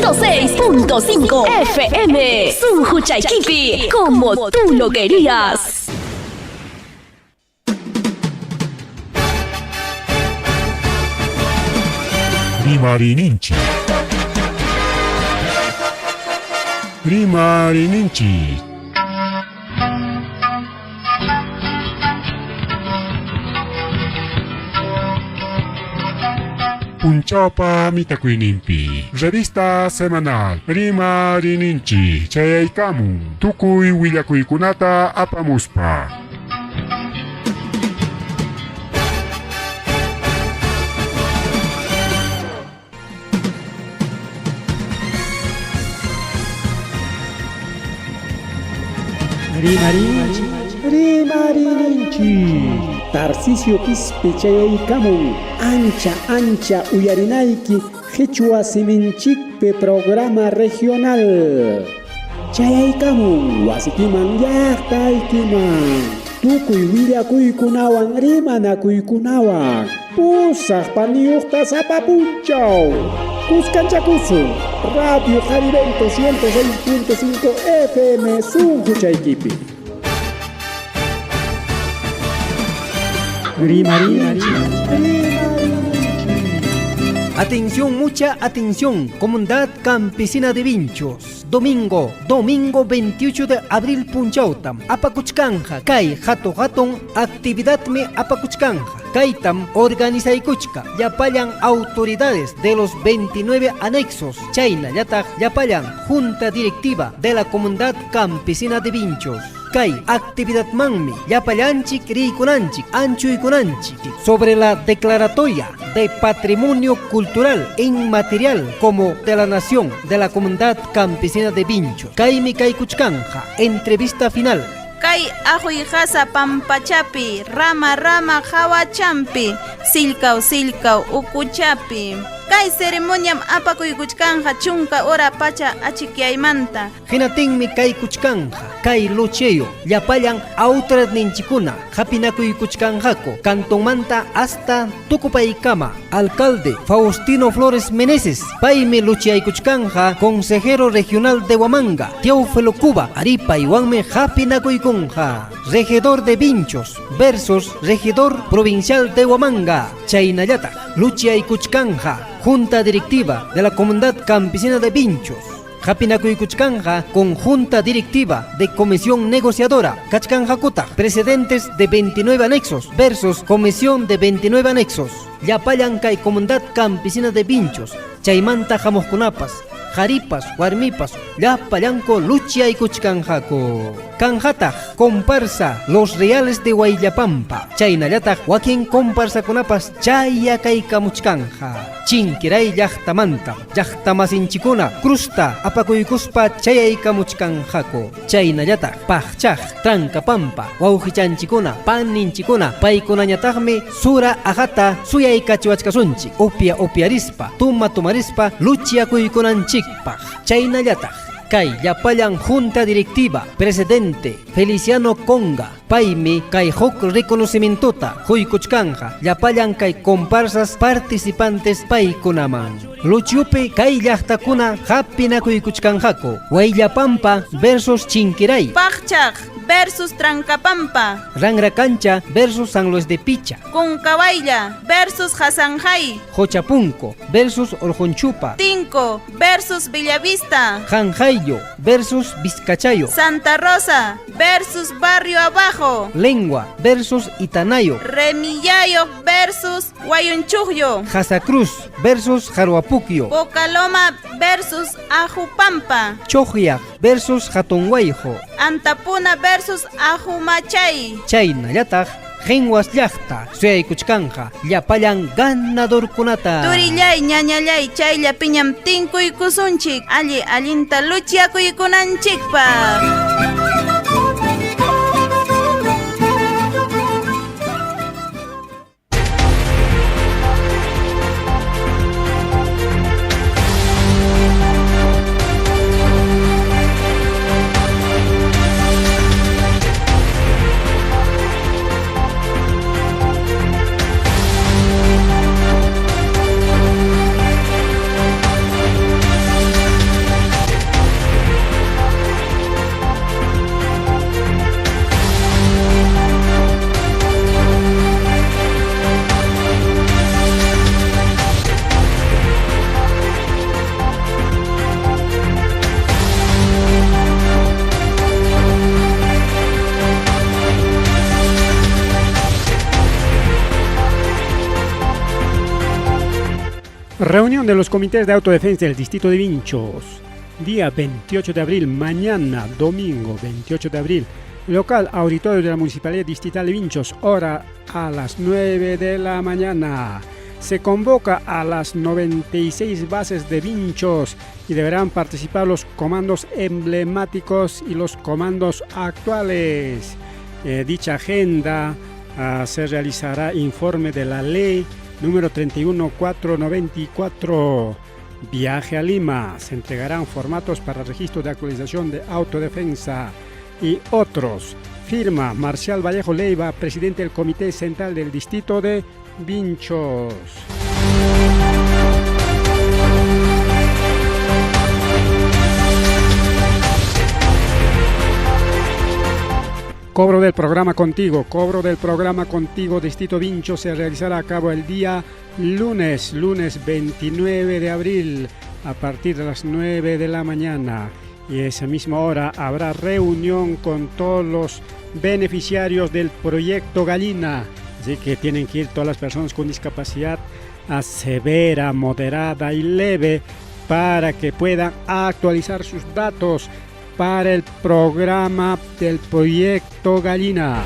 106.5 FM. Sunquchaykipi, como tú lo querías. Rimarininchik. Rimarininchik. Punchawpa mitakuyninpi. Revista semanal Rimarininchik chayaykamun tukuy willakuykunata apamuspa. Rimarinchik, rimarininchik. Tarcisio Quispe chayaykamun ancha ancha uyarinayki Qichwa siminchikpi programa regional. Chayaykamun wasikiman llaqtaykiman. Tukuy willakuykunawan rimanakuykunawan. Pusaq paniyuqta sapa punchaw. Kuskanchakusun. Radio Jarivento 106.5 FM Sunquchaykipi. Rimarinchik, rimarinchik. Atención, mucha atención, comunidad campesina de Vinchos. Domingo, domingo 28 de abril punchawtam, apakuchkanja, kay hato hatun actividadmi apakuchkanja. Kaytam organizaykuchka, llapallan autoridades de los 29 anexos, chaynallataq llapallan junta directiva de la comunidad campesina de Vinchos. Kay actividadmanmi llapallanchik riykunanchik anchuykunanchik sobre la declaratoria de patrimonio cultural inmaterial como de la nación de la comunidad campesina de Vinchos. Kaymi kaykuchkanja, entrevista final. Kay ahuy qasa pampachapi, rama rama hawachampi, sillkaw sillkaw ukuchapi. Kay ceremoniam apakuykuchkanja chunka hora pacha achikyaymanta. Hinatinmi kaykuchkanja, kay lucheyo, llapallan autoridadninchikuna, hapinakuykuchkanjaku, cantonmanta hasta Tukupaykama. Alcalde Faustino Flores Meneses, paymi luchaykuchkanja, consejero regional de Huamanga, Teófilo Cuba, aripaywanmi hapinakuykunja. Regidor de Vinchos versus regidor provincial de Huamanga, chaynallataq, luchaykuchkanja, Junta Directiva de la Comunidad Campesina de Vinchos. Hapinakuykuchkanja con Junta Directiva de Comisión Negociadora, Kachkanjakutaq, precedentes de 29 anexos versus Comisión de 29 anexos. Llapallan kay Comunidad Campesina de Vinchos, chaymanta hamuqkunapas, qharipas, warmipas, llapallanku luchaykuchkanjaku. Kanjataq, comparsa, Los Reales de Huayllapampa, chaynallataq wakin comparsakunapas chayakaykamuchkanja. Chinquiray llaqtamanta, llaqtamasinchikuna, crusta apakuykuspa chayaykamuchkanjaku. Chaynallataq, paqchaq, Trancapampa, wawqichanchikuna, paninchikuna, paykunañataqmi sura aqata suyaykachiwachkasunchik, upia upiarispa, tuma tumarispa, luchiyakuykunanchikpaq. Chaynallataq, kay llapallan junta directiva, presidente Feliciano Conga, paymi kay huk reconocimientota huykuchkanja, llapallan kay comparsas participantes paykunaman. Luchupi kay llaqtakuna hapinakuykuchkanjaku, Huayllapampa versus Chinquiray, Paqchaq versus Trancapampa, Rangracancha versus San Luis de Picha, Cuncawaylla versus Hasanjay, Jochapunco versus Orjonchupa, Tinco versus Bellavista, Janjayo versus Vizcachayo, Santa Rosa versus Barrio Abajo, Lengua versus Itanayo, Remillayo versus Huayunchujyo, Jasacruz versus Jaruapuquio, Bocaloma versus Ajupampa, Chojia versus Jatonguayjo, Antapuna versus Ajumachay, Chaynallataq Qinwas llaqta suyaykuchkanja llapallan ganadorkunata. Turillay ñañallay chaylla piñam tinkuykusunchik alli allinta luchiyakuykunanchikpaq. Reunión de los comités de autodefensa del distrito de Vinchos. Día 28 de abril, mañana, domingo 28 de abril. Local auditorio de la Municipalidad Distrital de Vinchos, hora a las 9 de la mañana. Se convoca a las 96 bases de Vinchos y deberán participar los comandos emblemáticos y los comandos actuales. Dicha agenda se realizará informe de la ley número 31494. Viaje a Lima. Se entregarán formatos para registro de actualización de autodefensa y otros. Firma Marcial Vallejo Leiva, presidente del Comité Central del Distrito de Vinchos. Cobro del programa Contigo. Cobro del programa Contigo Distrito Vinchos se realizará a cabo el día lunes, lunes 29 de abril, a partir de las 9 de la mañana. Y esa misma hora habrá reunión con todos los beneficiarios del proyecto Gallina. Así que tienen que ir todas las personas con discapacidad a severa, moderada y leve para que puedan actualizar sus datos para el programa del proyecto Gallina.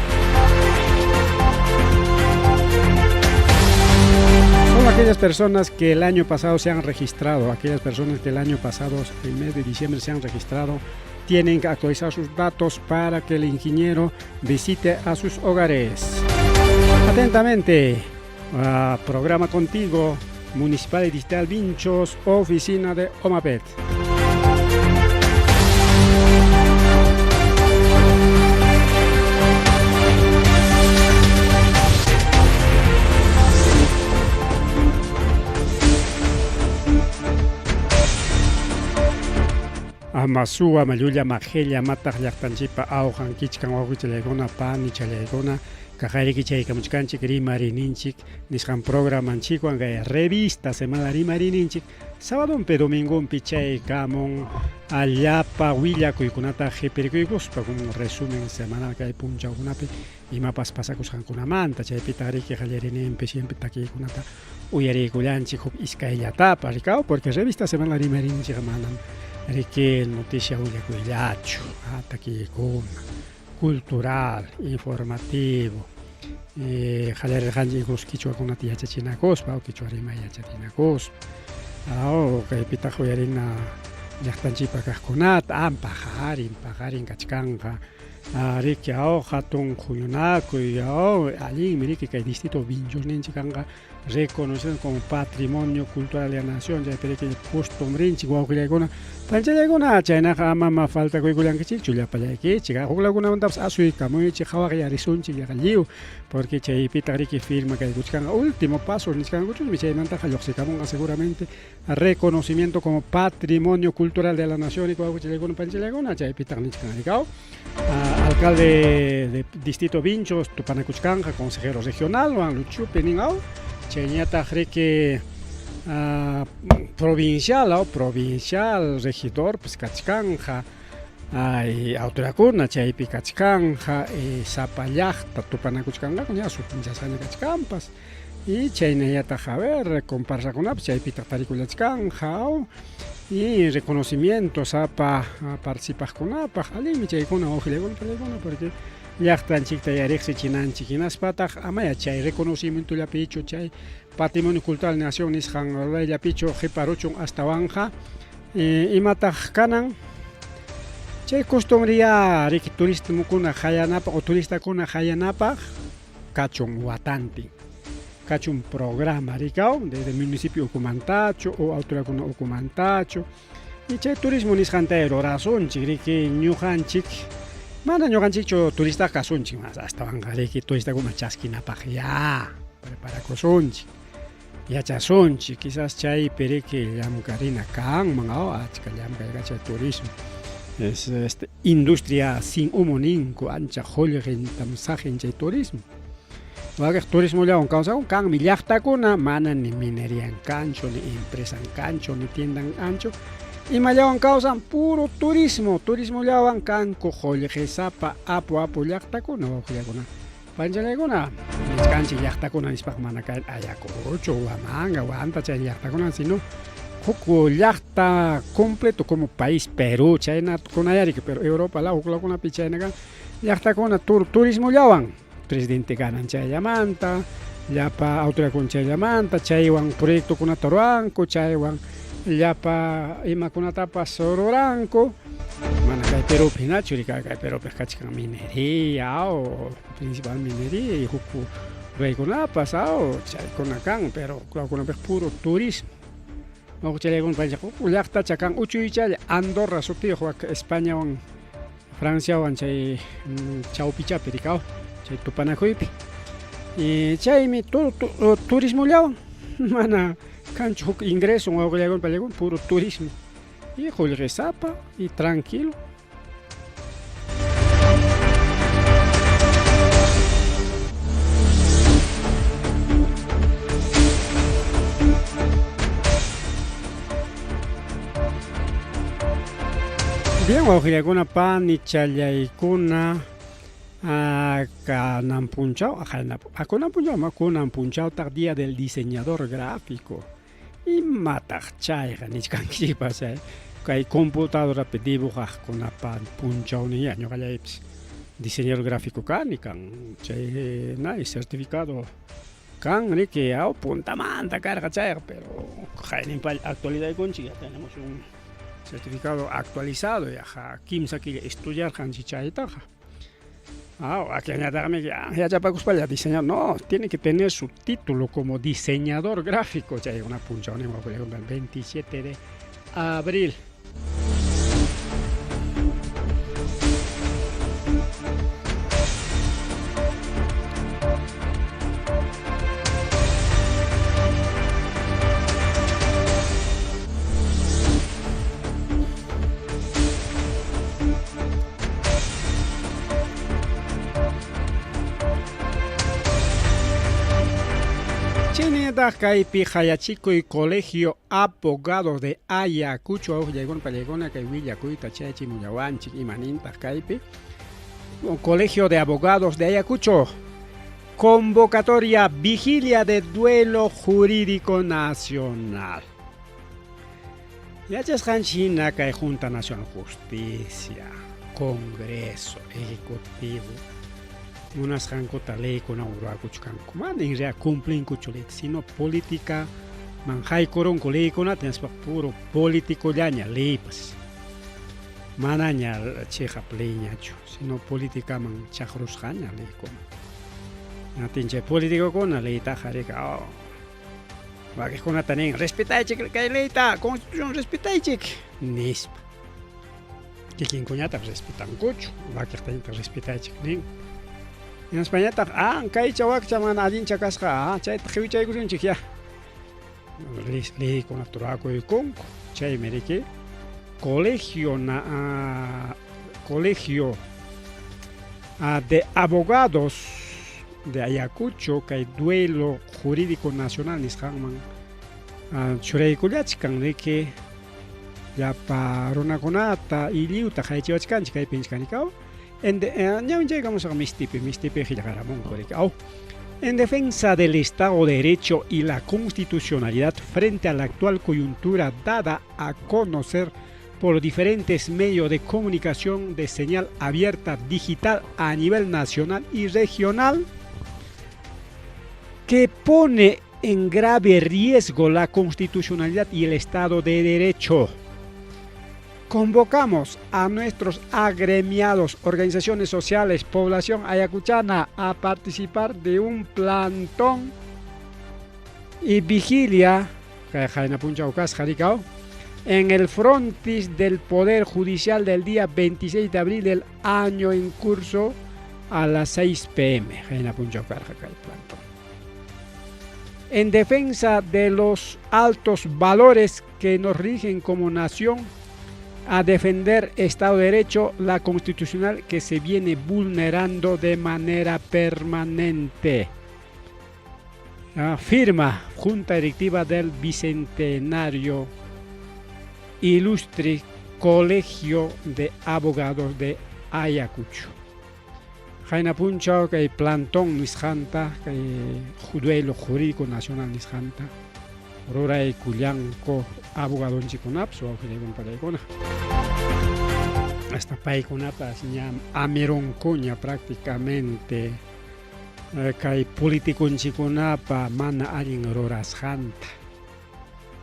Son aquellas personas que el año pasado se han registrado, aquellas personas que el año pasado, el mes de diciembre, se han registrado, tienen que actualizar sus datos para que el ingeniero visite a sus hogares. Atentamente, a programa Contigo, Municipal y Distrital Vinchos, oficina de OMAPET. Amasuwa, Mayulla, Majella, Mataq llaqtanchikpa awqan kichkan wawqichallaykuna, panichallaykuna, kaqariki chaykamuchkanchik rimarininchik nisqan programanchikwan kay revista semana rimarininchik sabadonpi domingonpi chaykamun allapa willakuykunata qhipirikuykuspa como resumen semanal kay punchawkunapi imapas pasakusqankunamanta chaypitaq riki qallarininpi siempre takiykunata uyariykullanchik huk iskayllatapa rikaw porque revista semana rimarininchik manam riki noticia willakuyllachu takiykuna cultural, informativo, qallarirqanchik incluso qichwakunata yachachinakuspa o qichwa rimay yachachinakuspa kaypitaq uyarina llaqtanchikpa kaqkunata paqarin paqarin kachkanqa riki hatun huñunakuy allinmi riki kay distrito Vinchosninchik kanqa reconocido como patrimonio cultural de la nación chaypi riki costumbrinchik wawqillaykuna panchallaykuna chaynaqa amama faltakuykullankichikchu llapallaykichik huklakunamantapas asuykamuychik qhawaq yaqa lliw porque chaypitaq riki firma kaykuchkanqa último paso nichkankuchusmi chaymantaqa lluqsikamunqa seguramente reconocimiento como patrimonio cultural de la nación y wawqichallaykuna panchallaykuna chaypitaq nichkan rikaw alcalde de distrito Vinchos tupanakuchkanqa consejero regional wan Luchupi nin chayñataq riki provincial provincial regidor pues kachkanja ay autoridadkuna chaypi kachkanja sapa llaqta tupanakuchkanqaku ña sutinchasqaña kachkanpas y chaynallataq a ver comparsakunapas chaypitaq tarikullachkanja y reconocimiento sapa participaqkunapaq allinmi chaykuna wawqillaykuna pallaykuna porque llaqtanchikta riqsichinanchik hinaspataq amaya chay reconocimientollapichu chay patrimonio cultural nación nisqan rurayllapichu qiparuchun astawanja imataq kanan chay costumbreya riki turismukuna hayanapaq o turistakuna hayanapaq kachun watantin kachun programa rikaw desde municipio ukumantachu o autoridadkuna ukumantachu y chay turismo nisqanta rurasunchik riki ñuqanchik mana ñuqanchikchu turista kasunchik mas astawanqa riki turistakuna chaskinapaq ya preparakusunchik yachasunchik quizás chaypi riki llamkarina kanman achka llamkayqa chay turismo es este industria sin humo ninku ancha qullqintam saqin chay turismo wakiq turismollawan kawsakun kanmi llaqtakuna mana ni minerian kanchu ni empresan kanchu ni tiendan kanchu imallawan kawsan puro turismo turismollawan kanku qullqisapa apu apu llaqtakuna wawqillakuna Panchalaykuna nichkanchik llaqtakuna nispaq mana kay Ayacucho, Huamanga, Huanta chay llaqtakuna sino huk llaqta completo como país Perú chayna kunayariki pero Europa law huk lawkunapi chayna kan llaqtakuna tur turismollawan presidente kanan chayllamanta llapa autoridadkuna chayllamanta chaywan proyectokunata ruranku chaywan llapa imakunatapas ruranku mana kay Perupi hinachu rika kay Perupi kachkan minería aw principal minería y huk ruraykunapas aw chaykuna kan pero huk puro turismo wawqichallaykuna paychaq huk llaqtacha kan uchuychalla Andorra sutiyuq wak Españawan Franciawan chay chawpichapi rikaw chay tupanakuypi y chaymi turismollawan mana kanchu huk ingreso wawqillaykuna pallaykuna puro turismo y qullqisapa y tranquilo. Bien, wawqillaykuna panichallaykuna kanan punchaw kunan punchaw kunan punchawtaq día del diseñador gráfico. Imataq chayqa nichkankichikpas kay computadorapi dibujaqkunapa punchawniya ñuqallaypis diseñador gráfico kani kan chay nay certificado kan riki aw puntamanta karqa chayqa pero qayninpa actualidadkunchik ya tenemos un certificado actualizado yaqa kimsa killa estudiarqanchik chaytaqa. Ah, wakinñataqmi yachapakuspalla diseñador, no, tiene que tener su título como diseñador gráfico chaykuna punchawnin wawqillaykuna 27 de abril. Chaynallataq kaypi qayachikuy Colegio Abogados de Ayacucho awqillaykuna pallaykuna kay willakuyta chayachimullawanchik imanintaq kaypi Colegio de Abogados de Ayacucho convocatoria vigilia de duelo jurídico nacional. Yachasqanchik hina kay Junta Nacional Justicia, Congreso, Ejecutivo munasqankuta leykunawan rurakuchkanku mana en realidad cumplinkuchu leyta sino política man haykurunku leykunata hinaspa puro politicollaña leypas manaña chiqap leyñachu sino politicaman chaqrusqaña leykuna hinaptin chay politicokuna leytaqa rika wakiqkunata nin respetaychik kay leyta constitución respetaychik nispa kikinkuñataq respetankuchu wakiqtañataq respetaychik nin hinaspañataq kaycha wakcha mana allincha kasqa chayta qiwichaykusunchik ya leykunata rurakuykunku chaymi riki colegio na colegio de abogados de Ayacucho kay duelo jurídico nacional nisqanman churaykullachkan riki llapa runakunata illiwta qayachiwachkanchik kaypi nichkanikaw ñawinchaykamusaq mistipi mistipi qillqaramunku riki aw en defensa del Estado de Derecho y la constitucionalidad frente a la actual coyuntura dada a conocer por diferentes medios de comunicación de señal abierta digital a nivel nacional y regional, que pone en grave riesgo la constitucionalidad y el Estado de Derecho. Convocamos a nuestros agremiados, organizaciones sociales, población ayacuchana a participar de un plantón y vigilia en el frontis del Poder Judicial del día 26 de abril del año en curso a las 6 p.m. En defensa de los altos valores que nos rigen como nación, a defender Estado de Derecho, la constitucional que se viene vulnerando de manera permanente. Firma Junta Directiva del Bicentenario Ilustre Colegio de Abogados de Ayacucho. Qayna punchaw kay plantón nisqanta, kay duelo jurídico nacional nisqanta ruraykullanku abogadonchikkunapas wawqillaykuna panillaykuna. Hasta paykunapas ñam amirunkuña prácticamente kay politiconchikkunapa mana allin rurasqanta.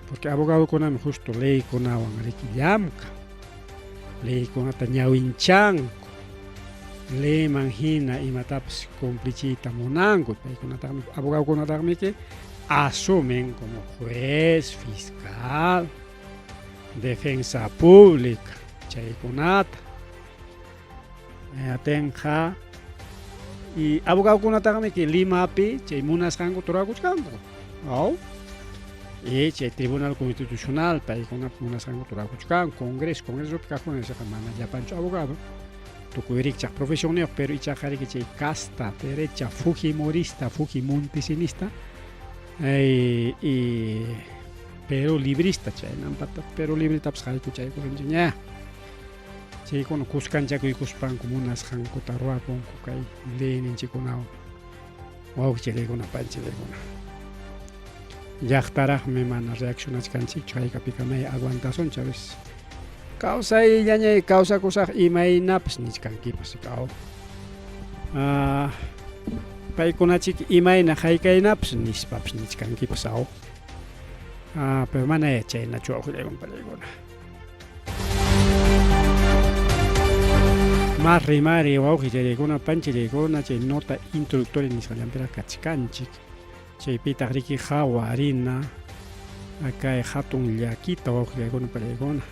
Porque abogadokunami justo leykunawan riki llamkan, leykunata ñawinchanku, leyman hina imatapas cumplichiyta munanku. Paykunataqmi abogadokunataqmiki asumen como juez, fiscal, defensa pública chaykunata. Atinqa y abogadokunataqmiki Limapi chay munasqankuta rurakuchkanku. Aw? Y chay Tribunal Constitucional paykunapa munasqankuta rurakuchkanku, Congreso, Congresopi kaqkuna nisqaqa mana llapanchu abogado, tukuy rikchaq profesionniyuq, pero ichaqa riki chay casta derecha fujimorista, fujimontesinista y Perú librista chaynampata Perú libritapas haykuchaykusunchikña. Chaykuna kuskanchakuykuspanku munasqankuta ruwakunku kay leyninchikkunawan. Wawqichillaykuna panchillaykuna. Llaqtaraqmi mana reaccionachkanchikchu haykapikamay aguantasunchik a veces. Kawsayllañay kawsakusaq imaynapas nichkankipas aw. Paykunachik imayna haykaynapas nispapas nichkankipas aw. Pero manaya chaynachu wawqillaykuna pallaykuna. Mas rimari wawqichallaykuna panchillaykuna chay nota introductoria nisqallanpiraq kachkanchik. Chaypitaq riki hawarina kay hatun llakita wawqillaykuna pallaykuna.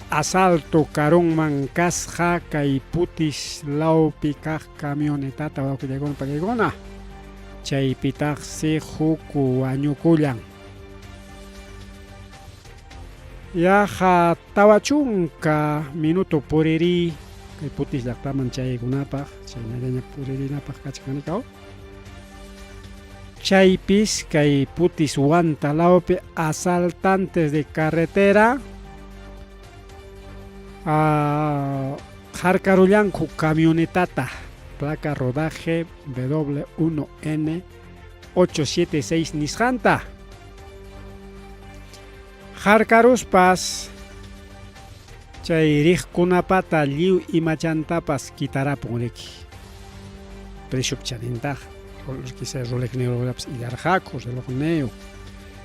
Asalto karunman kasqa kay Putis lawpi kaq camionetata wawqillaykuna pallaykuna. Chaypitaqsi huk wañukullan. Yaqa 40 minuto puririy kay Putis llaqtaman chayaykunapaq, chaynallaña puririnapaq kachkanikaw. Chaypis kay Putis Huanta lawpi asaltantes de carretera harkarullanku camionetata placa rodaje W1N 876 nisqanta. Harkaruspas chay riqkunapata lliw imachantapas kitarapun riki. Preciop chanintaq quizá Rolexniyuqllapas illarqaku, relojniyuq,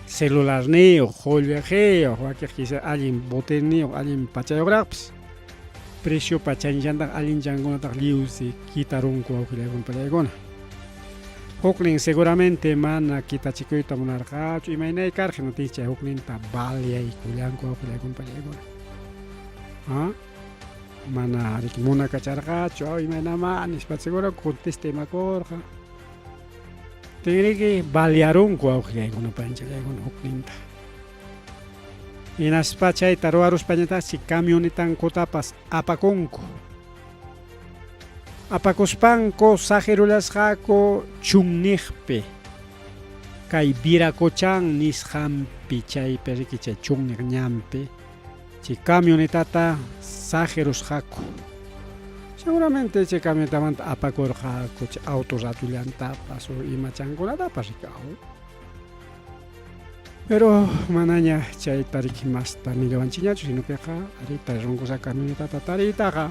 celularniyuq, qullqiyuq, wakiq quizá allin botelniyuq, allin pachayuqraqpas. Preciopa chanillantaq allinchankunataq lliwsi kitarunku wawqillaykuna pallaykuna. Huknin seguramente mana kitachikuyta munarqachu, imaynay karqa hinaptinsi chay hukninta baleaykullanku wawqillaykuna pallaykuna. ¿Ah? Mana riki munakacharqachu, aw imaynamá nispa seguro contesta imakurqa. Tinriki balearunku wawqillaykuna panchallaykuna hukninta. Hinaspa chayta ruwaruspañataqsi camionetankutapas apakunku. Apakuspanku saqirullasqaku chunniqpi kay Viracochán nisqanpi chaypi riki chay chunniq ñanpi chay camionetata saqirusqaku. Seguramente chay camionetamanta apakurqaku chay auto ratullantapas o imachankunatapas riki aw. Pero manaña chayta riki masta nillawanchikñachu, sino queqa ari tarirunkusa camionetata tariytaqa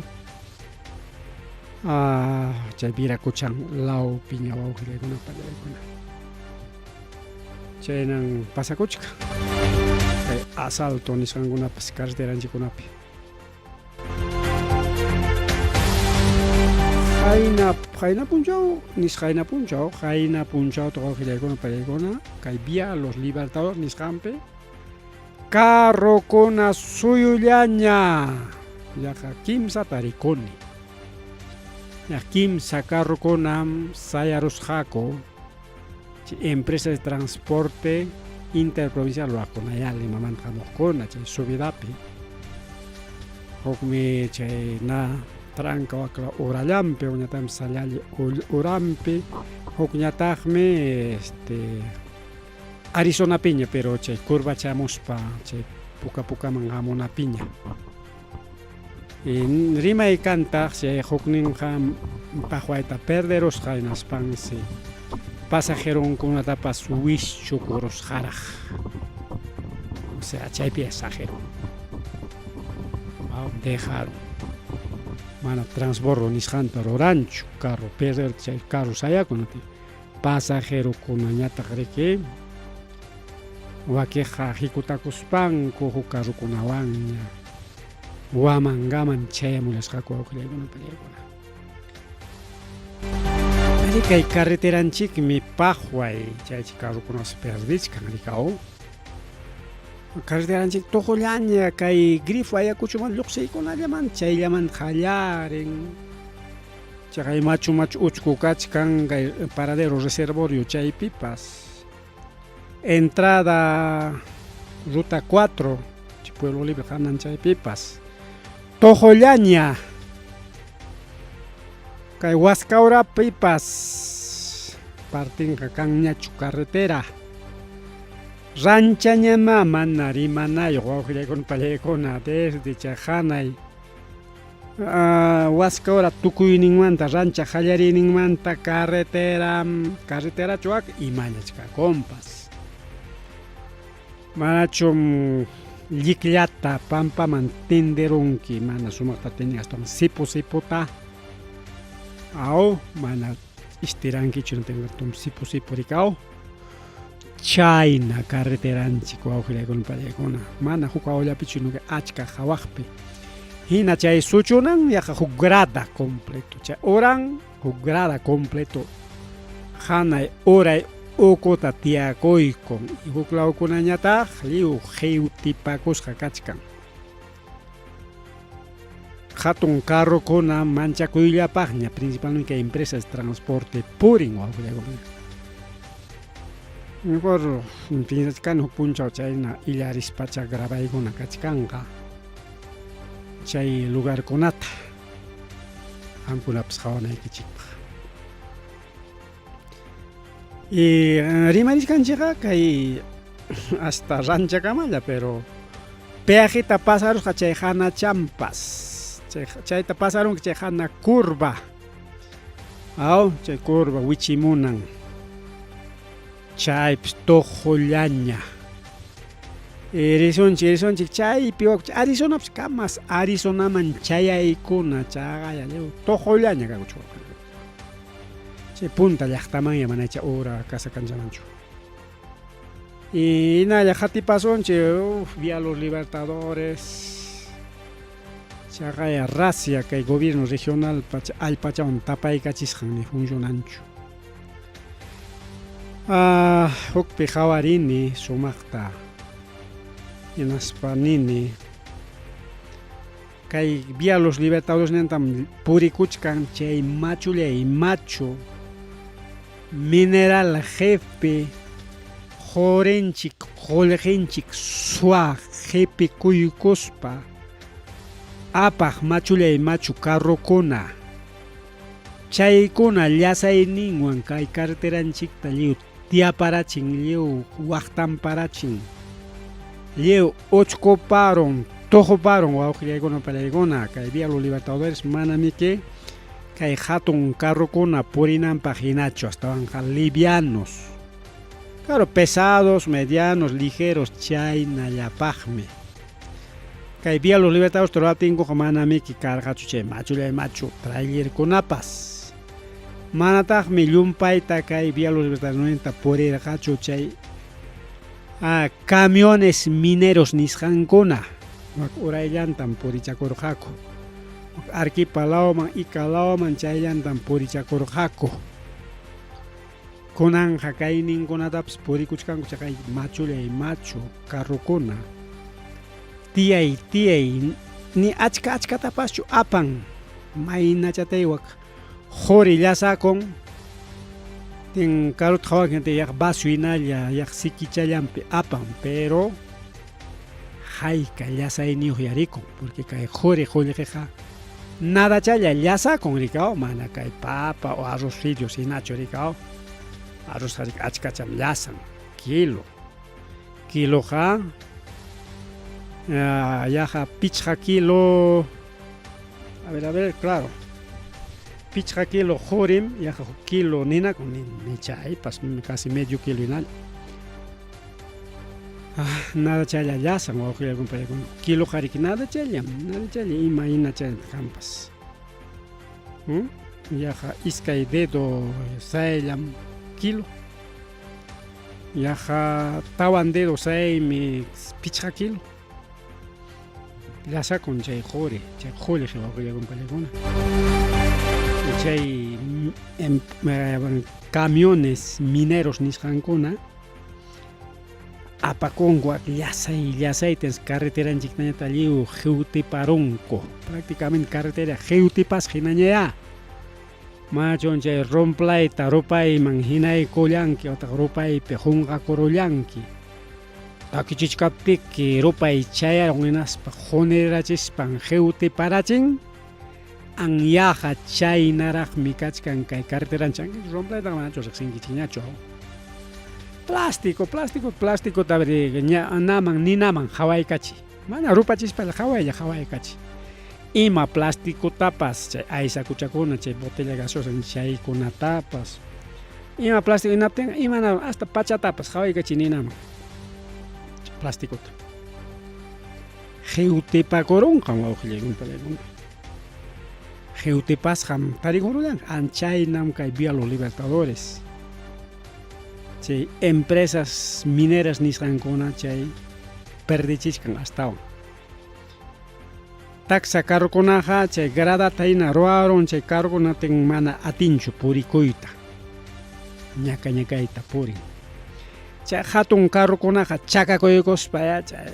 chay Viracochán lawpiña wawqillaykuna pallaykuna. Chaynan pasakuchkan kay asalto nisqankunapas carreteranchikkunapi. Qayna qayna punchaw nisqa qayna punchaw qayna punchawta wawqillaykuna pallaykuna kay Vía Los Libertadores nisqanpi carrokuna suyullaña yaqa kimsa tarikuni. Ya kimsa carrokunam sayarusqaku chay empresa de transporte interprovincial ruwaqkunayá Limamanta hamuqkuna chay subidapi. Hukmi chay na tranca wakla urallanpi, hukñataqmi Sallalli uranpi, hukñataqmi este Arizonapiña, pero chay curvachamuspa chay puka pukaman hamunapiña. Rimay kantaq chay hukninqa paqwayta perderusqa hinaspansi pasajeronkunatapas wischukurusqaraq. O sea, chaypi saqirun. Dejarun. Mana transbordo nisqanta ruranchu, carro perder chay carro sayakun pasajerokunañataq riki wakiqqa hikutakuspanku huk carrokunawanña Huamangaman chayamullasqaku wawqillaykuna pallaykuna. Ari kay carreteranchikmi paqway chaychi carrokunas perdichkan rikaw. Carreteranchik tuqullaña kay grifo Ayacuchoman lluqsiykunallaman chayllaman qallarin. Chaqay machu machu uchku kachkan kay paradero reservorio chaypipas. Entrada ruta 4 Pueblo Libre hanan chaypipas. Tojollaña kay Huascaurapipas partinqa kanñachu carretera. Ranchañamá mana rimanayuq wawqillaykuna pallaykuna desde chay hanay Huascaura tukuyninmanta rancha qallariyninmanta carretera carreterachu wak imañach kakunpas. Manachum llikllata pampaman tenderunki mana sumaqta tendin astawan sipu siputa aw mana istirankichu tum sipu sipu rikaw chayna carreteranchik wawqillaykuna pallaykuna mana huk awllapichu sino achka hawaqpi hina chay suchunan yaqa huk grada completo chay uran huk grada completo hanay uray ukuta tiyakuykun huk lawkunañataq lliw qiwtipakusqa kachkan hatun carrokuna manchakuyllapaqña principalmente kay empresas de transporte purin wawqillaykuna mejor piensachkani huk punchaw chayna illarispacha grabaykuna kachkanqa chay lugarkunata qamkunapas qawanaykichikpaq. Y rimarichkanchikqa kay hasta ranchakamalla, pero peajeta pasarusqa chay hanachampas. Chay, chayta pasarunki chay hana curva. Aw, chay curva wichimunan. Chaypis tuqullaña. Risunchik, risunchik chaypi Arizonapas kamas Arizonaman chayaykuna chaqaya lliw tuqullaña kakuchwan. Chay punta llaqtamanña manacha ura casa kanchamanchu. Y hinalla qatipasunchik, uf, vía los Libertadores. Chaqaya racia kay gobierno regional pacha allpachawan tapaykachisqan ni funcionanchu. Ah, hukpi qawarini sumaqta. Hinaspa nini kay vía los Libertadores nintam purikuchkan chay machullay machu mineral jefe qurinchik qullqinchik suwa qipikuykuspa apaq machullay machu carrokuna chaykuna llasayninwan kay carreteranchikta lliw tiyaparachin lliw waqtanparachin lliw uchkuparun tuquparun wawqillaykuna pallaykuna kay vía los Libertadores manamiki kay hatun carrokuna purinanpaq hinachu astawanqa livianos claro pesados medianos ligeros chaynallapaqmi kay vía los Libertadores ruraptinkuqa manamiki karqachu chay machullay machu trailerkunapas manataqmi llumpayta kay vía los Libertadores purirqachu chay camiones mineros nisqankuna wak urayllantam purichakurqaku Arquipa lawman Ica lawman chayllantam purichakurqaku kunanqa kayninkunatapas purikuchkanku chaqay machullay machu carrokuna tiyay tiyay ni achka achkatapaschu apan maynachatay wak quri llasakun tin karuta qhawanki yaq vaso hinalla yaq sikichallanpi apan pero hayka llasayniyuq yarikun porque kay quri qullqiqa nadachalla llasakun rikaw mana kay papa o arroz fideos hinachu rikaw arrozqa achkacham llasan kilo kiloqa yaqa pichqa kilo A ver, a ver, claro. Pichqa kilo qurim, yaqa huk kilo ninakun, ni, ni chaypas, casi medio kilo hinalla. Ah, nada chaylla llasan wawqillaykuna paykuna. Kilo qariki nada chayllam, nada chaylla ima hina chay qampas. ¿Mm? Yaqa iskay dedo sayllam kilo. Yaqa tawan dedo saymi pichqa kilo. Llasakun chay quri, chay qullqi wawqillaykuna paykuna. Chay camiones mineros nisqankuna apakunku llasay llasaytas carreteranchiktañata lliw qiwtiparunku. Prácticamente carretera qiwtipasqa hinañayá. Machun chay rumplayta rupayman hinaykullanki otaq rupaypi qunqakurullanki. Takichichkaptiki rupay chayarun hinaspa qunirachispan qiwtiparachin anyaqa chaynaraqmi kachkan kay carreteranchik. Rumplaytaqa manachu riqsinkichikñachu. Plástico, plástico, plástico naman ninaman hawaykachi. Mana rupachispalla hawaylla hawaykachi. Ima plastikotapas chay aysakuchakuna chay botella gaseosa chaykunatapas. Ima plástico hinaptin imana hasta pachatapas hawaykachi ninaman. Plasticota. Qiwtipakurunqam wawqillaykuna palaykuna. Qiwtipasqam tarikurullanqa anchaynam kay Vía Los Libertadores. Chay empresas mineras nisqankuna chay perdichichkan astawan. Taxa carrokunaqa chay gradata hina ruwarun chay carrokunatin mana atinchu purikuyta. Ñaka ñakayta purin. Chay hatun carrokunaqa chakakuykuspa ya chay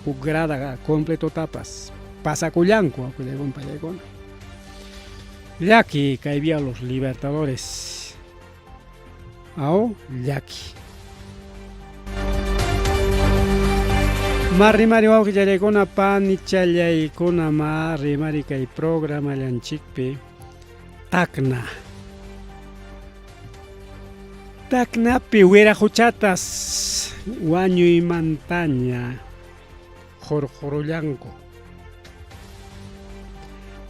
huk grada completotapas pasakullanku wawqillaykuna pallaykuna. Llaki kay Vía Los Libertadores. Aw, llaki. Ma rimari wawqichallaykuna panichallaykuna ma rimari kay programallanchikpi Tacna. Tacnapi wiraquchatas wañuymantaña qurqurullanku.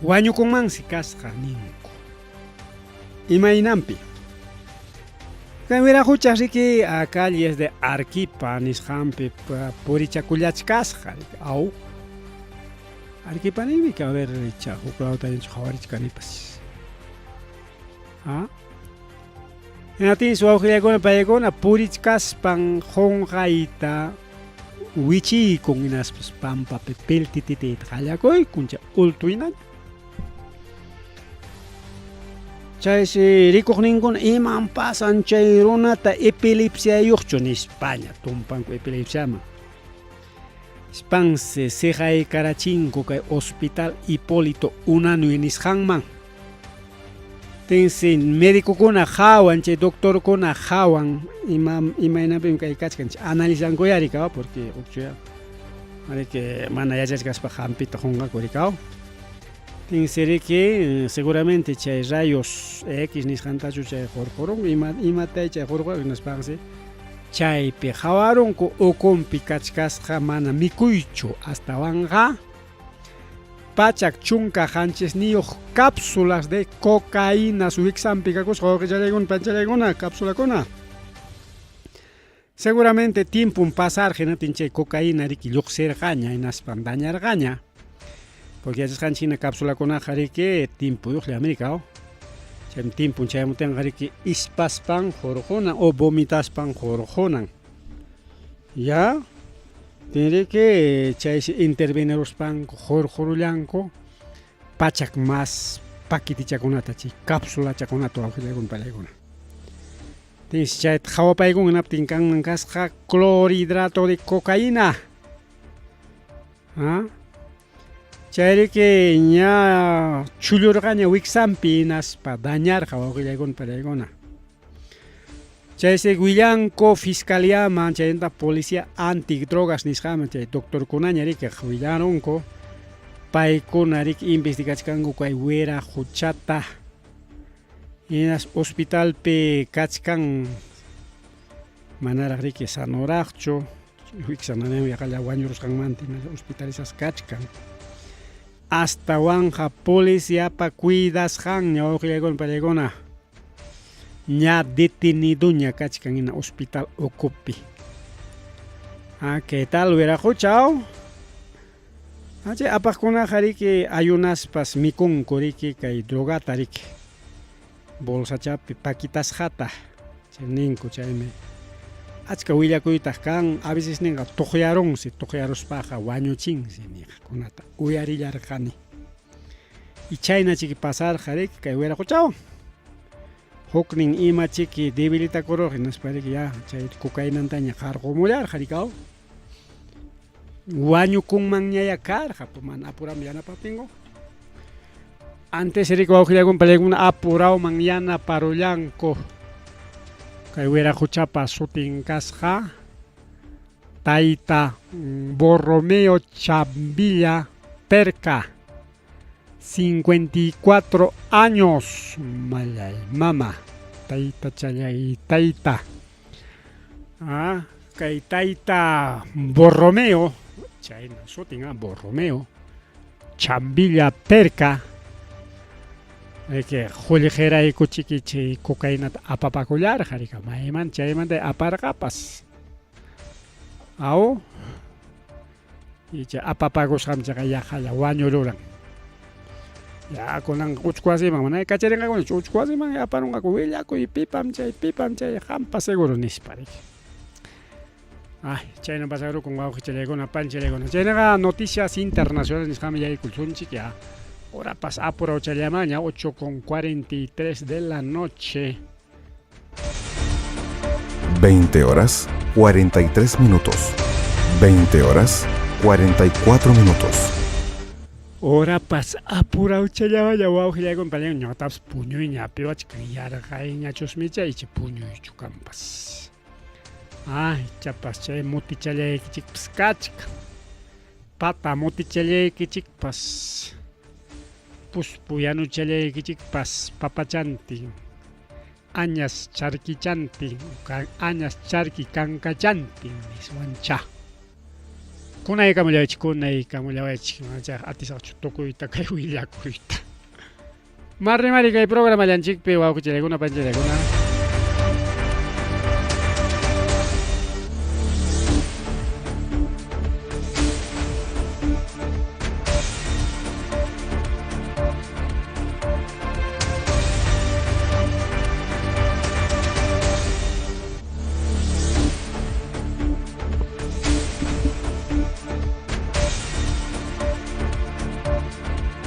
Wañukunmansi kasqa ninku. Imaynanpi? Kay wiraqucha riki a calles de Arquipa nisqanpi purichakullachkasqa aw. Arequipa ninmi a ver icha huk lawtañachu qhawarichkanipas. Ah? Hinatinsi wawqillaykuna paykuna purichkaspan qunqayta wichiykun hinaspas pampapi piltititiyta qallakuykun chay ultu hinaña. Chaysi rikuqninkuna iman pasan chay runata epilepsiayuqchu nispaña tumpanku epilepsiaman. Nispansi siqaykarachinku kay Hospital Hipólito Unanue nisqanman. Tinsi medicokuna qhawan chay doctorkuna qhawan ima imaynapim kay kachkan analizankuyá rikaw porque hukchuya mariki mana yachachkaspa hampita qunqaku rikaw. Tinsi riki seguramente chay rayos X nisqantachu chay qurqurun ima imatay chay qurqurun hinaspansi chaypi qhawarunku ukunpi kachkasqa mana mikuychu astawanqa 117 cápsulas de cocaína wiksanpi kakusqa wawqichallaykuna panchallaykuna cápsulakuna. Seguramente tiempon pasar hinaptin chay cocaína riki lluqsirqaña hinaspan dañarqaña. Porque yachasqanchik hina cápsulakunaqa riki tiempuyuqlla rikaw. Chaymi tiempon chayamutinqa riki ispaspan hurqunan o vomitaspan hurqunan. Ya tinriki chaysi interveniruspanku hurqurullanku pachak más paquetichakunata chay cápsulachakunata wawqillaykuna pallaykuna. Tinsi chayta qhawapaykun hinaptin kanman kasqa clorhidrato de cocaína. ¿Ah? Chayriki ña chullurqaña wiksanpi hinaspa dañarqa wawqillaykuna pallaykuna. Chaysi willanku fiscaliaman chaymanta policía antidrogas nisqaman chay doctorkunaña riki willarunku paykuna riki investigachkanku kay wiraquchata hinas hospitalpi kachkan manaraq riki sanoraqchu wiksa nanaywan yaqalla wañurusqanmanta hospitalizasqa kachkan. Astawanqa policiapa cuidasqanña wawqillaykuna pallaykuna ña detenidoña kachkan hina hospital ukupi. Ah, ¿qué tal wiraquchaw? Ah, chay apaqkunaqa riki ayunaspas mikunku riki kay drogata riki bolsachapi paquitasqata chay ninku chaymi achka willakuytaq kan a veces ninqa tuqyarunsi tuqyaruspaqa wañuchinsi niqkunata uyarillarqani y chayna chiki pasarqa riki kay wiraquchawan huknin ima chiki debilitakuruq hinaspa riki ya chay cocainantaña qarqumullarqa rikaw wañukunmanñaya karqa mana apurama yanapaptinku antes riki wawqillaykuna pallaykuna apurawman yanaparullanku kay wiraquchapa sutin kasqa tayta Borromeo Chambilla Perca 54 años mallay mama taytachallay tayta ah, kay tayta Borromeo chayna sutin ah, Borromeo Chambilla Perca que qullqirayku chiki chay cocainata apapakullarqa rika mayman chaymanta aparqapas aw icha apapakusqam chaqa yaqalla wañururan ya kunan uchku wasiman mana kacharinqakunachu uchku wasiman aparunqaku willakuy pipam chay pipam chay qampa seguro nispa riki ay chayna pasarukun wawqichallaykuna panchallaykuna chaynaqa noticias internacionales nisqanmi yaykulsunchik ya horapas apurawchallamaña 8 con 43 de la noche. 20 horas 43 minutos. 20 horas 44 minutos. Horapas apurawchallamaña wawqillaykuna pallaykuna ñuqatapas puñuyña apiwachkan yarqayñachusmicha icha puñuychu kanpas. Ay, ichapas chay mutichallaykichikpas kachkan. Pata mutichallaykichikpas puspu yanuchallaykichikpas papachantin añas charkichantin añas charki kankachantin niswancha. Kunaykamullawaychik kunaykamullawaychik manachá atisaqchu tukuyta kay willakuyta. Mari mari kay programallanchikpi wawqichallaykuna panchallaykuna.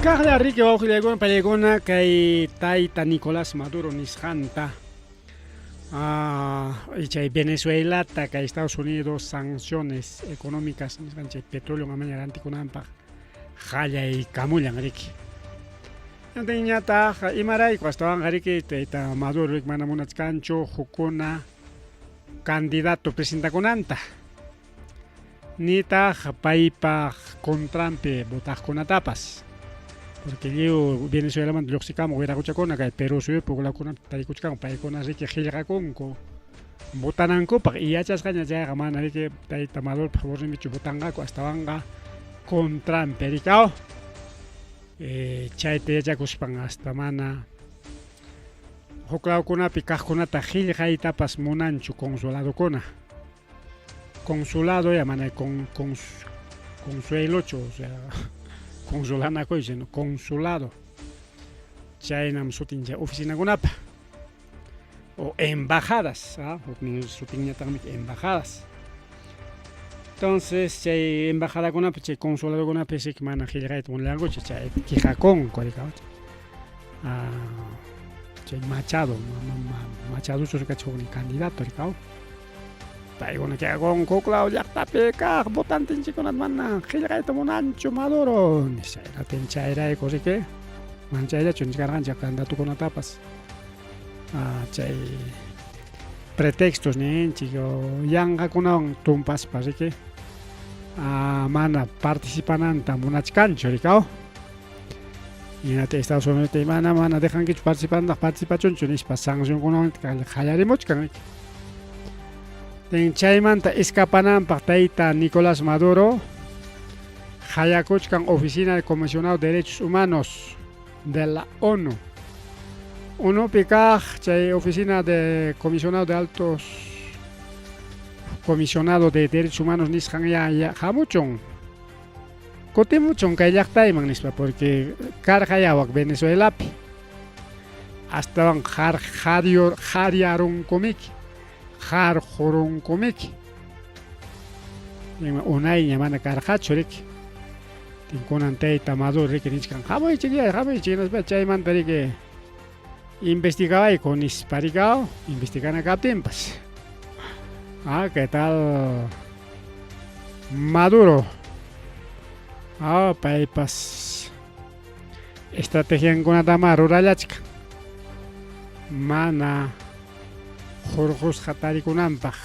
Kaqlla riki wawqillaykuna pallaykuna kay tayta Nicolás Maduro nisqanta ah, chay Venezuelata kay Estados Unidos sanciones económicas nisqan chay petróleo amaña rantikunanpaq qallaykamullan riki. Ñataq imarayku astawanqa riki tayta Maduro riki mana munachkanchu hukuna candidato presentakunanta nitaq paypaq contranpi votaqkunatapas porque lliw Venezuelamanta lluqsikamuq wiraquchakuna kay Perú suyupi huklakunapi tarikuchkanku paykuna riki qillqakunku votanankupaq y yachasqaña chayqa mana riki tayta Maduropa favorninpichu votanqaku astawanqa contranpi riki aw chayta yachakuspan hasta mana huklawkunapi kaqkunata qillqaytapas munanchu consuladokuna consulado ya mana con, con consuelochu o sea consolanakuy sino consulado chaynam sutin chay oficinakunapa o embajadas ¿ah? Huknin sutinñataqmi embajadas entonces chay embajadakunapi chay consuladokunapi sik mana qillqayta munallankuchu chay quejakunku ah, chay Machado Machadochu kachka huknin candidato rikaw paykuna quejakunku huklaw llaqtapi kaq votantinchikkunata mana qillqayta munanchu Maduro nispa chaynatin chayrayku riki mana chayllachu nichkarqanchik candidatokunatapas ah, chay pretextos ninchik o yanqakunawan tumpaspa riki ah, mana participananta munachkanchu rikaw hinata Estados Unidos mana mana dejankichu participananta participachunchu nispa sancionkunawan qallarimuchkan riki chaymanta escapananpaq tayta Nicolás Maduro Qayakuchkan Oficina del Comisionado de Derechos Humanos de la ONU. ONUpi kaq chay Oficina de Comisionado de Altos Comisionado de Derechos Humanos nisqan ya, ya hamuchun. Kutimuchun kay llaqtayman nispa porque karqa yawak Venezuelapi. Astawan har haryarunkumiki, harqurunkumiki. Unayña mana karqachu riki. Tinkunan tayta Maduro riki nichkan, hamuychik ya, hamuychik nispa chaymanta riki investigawayku nispa rikaw, investigana kaptinpas. Ah, ¿qué tal Maduro? Ah, paypas estrategiankunatama rurallachkan mana hurqusqa tarikunanpaq.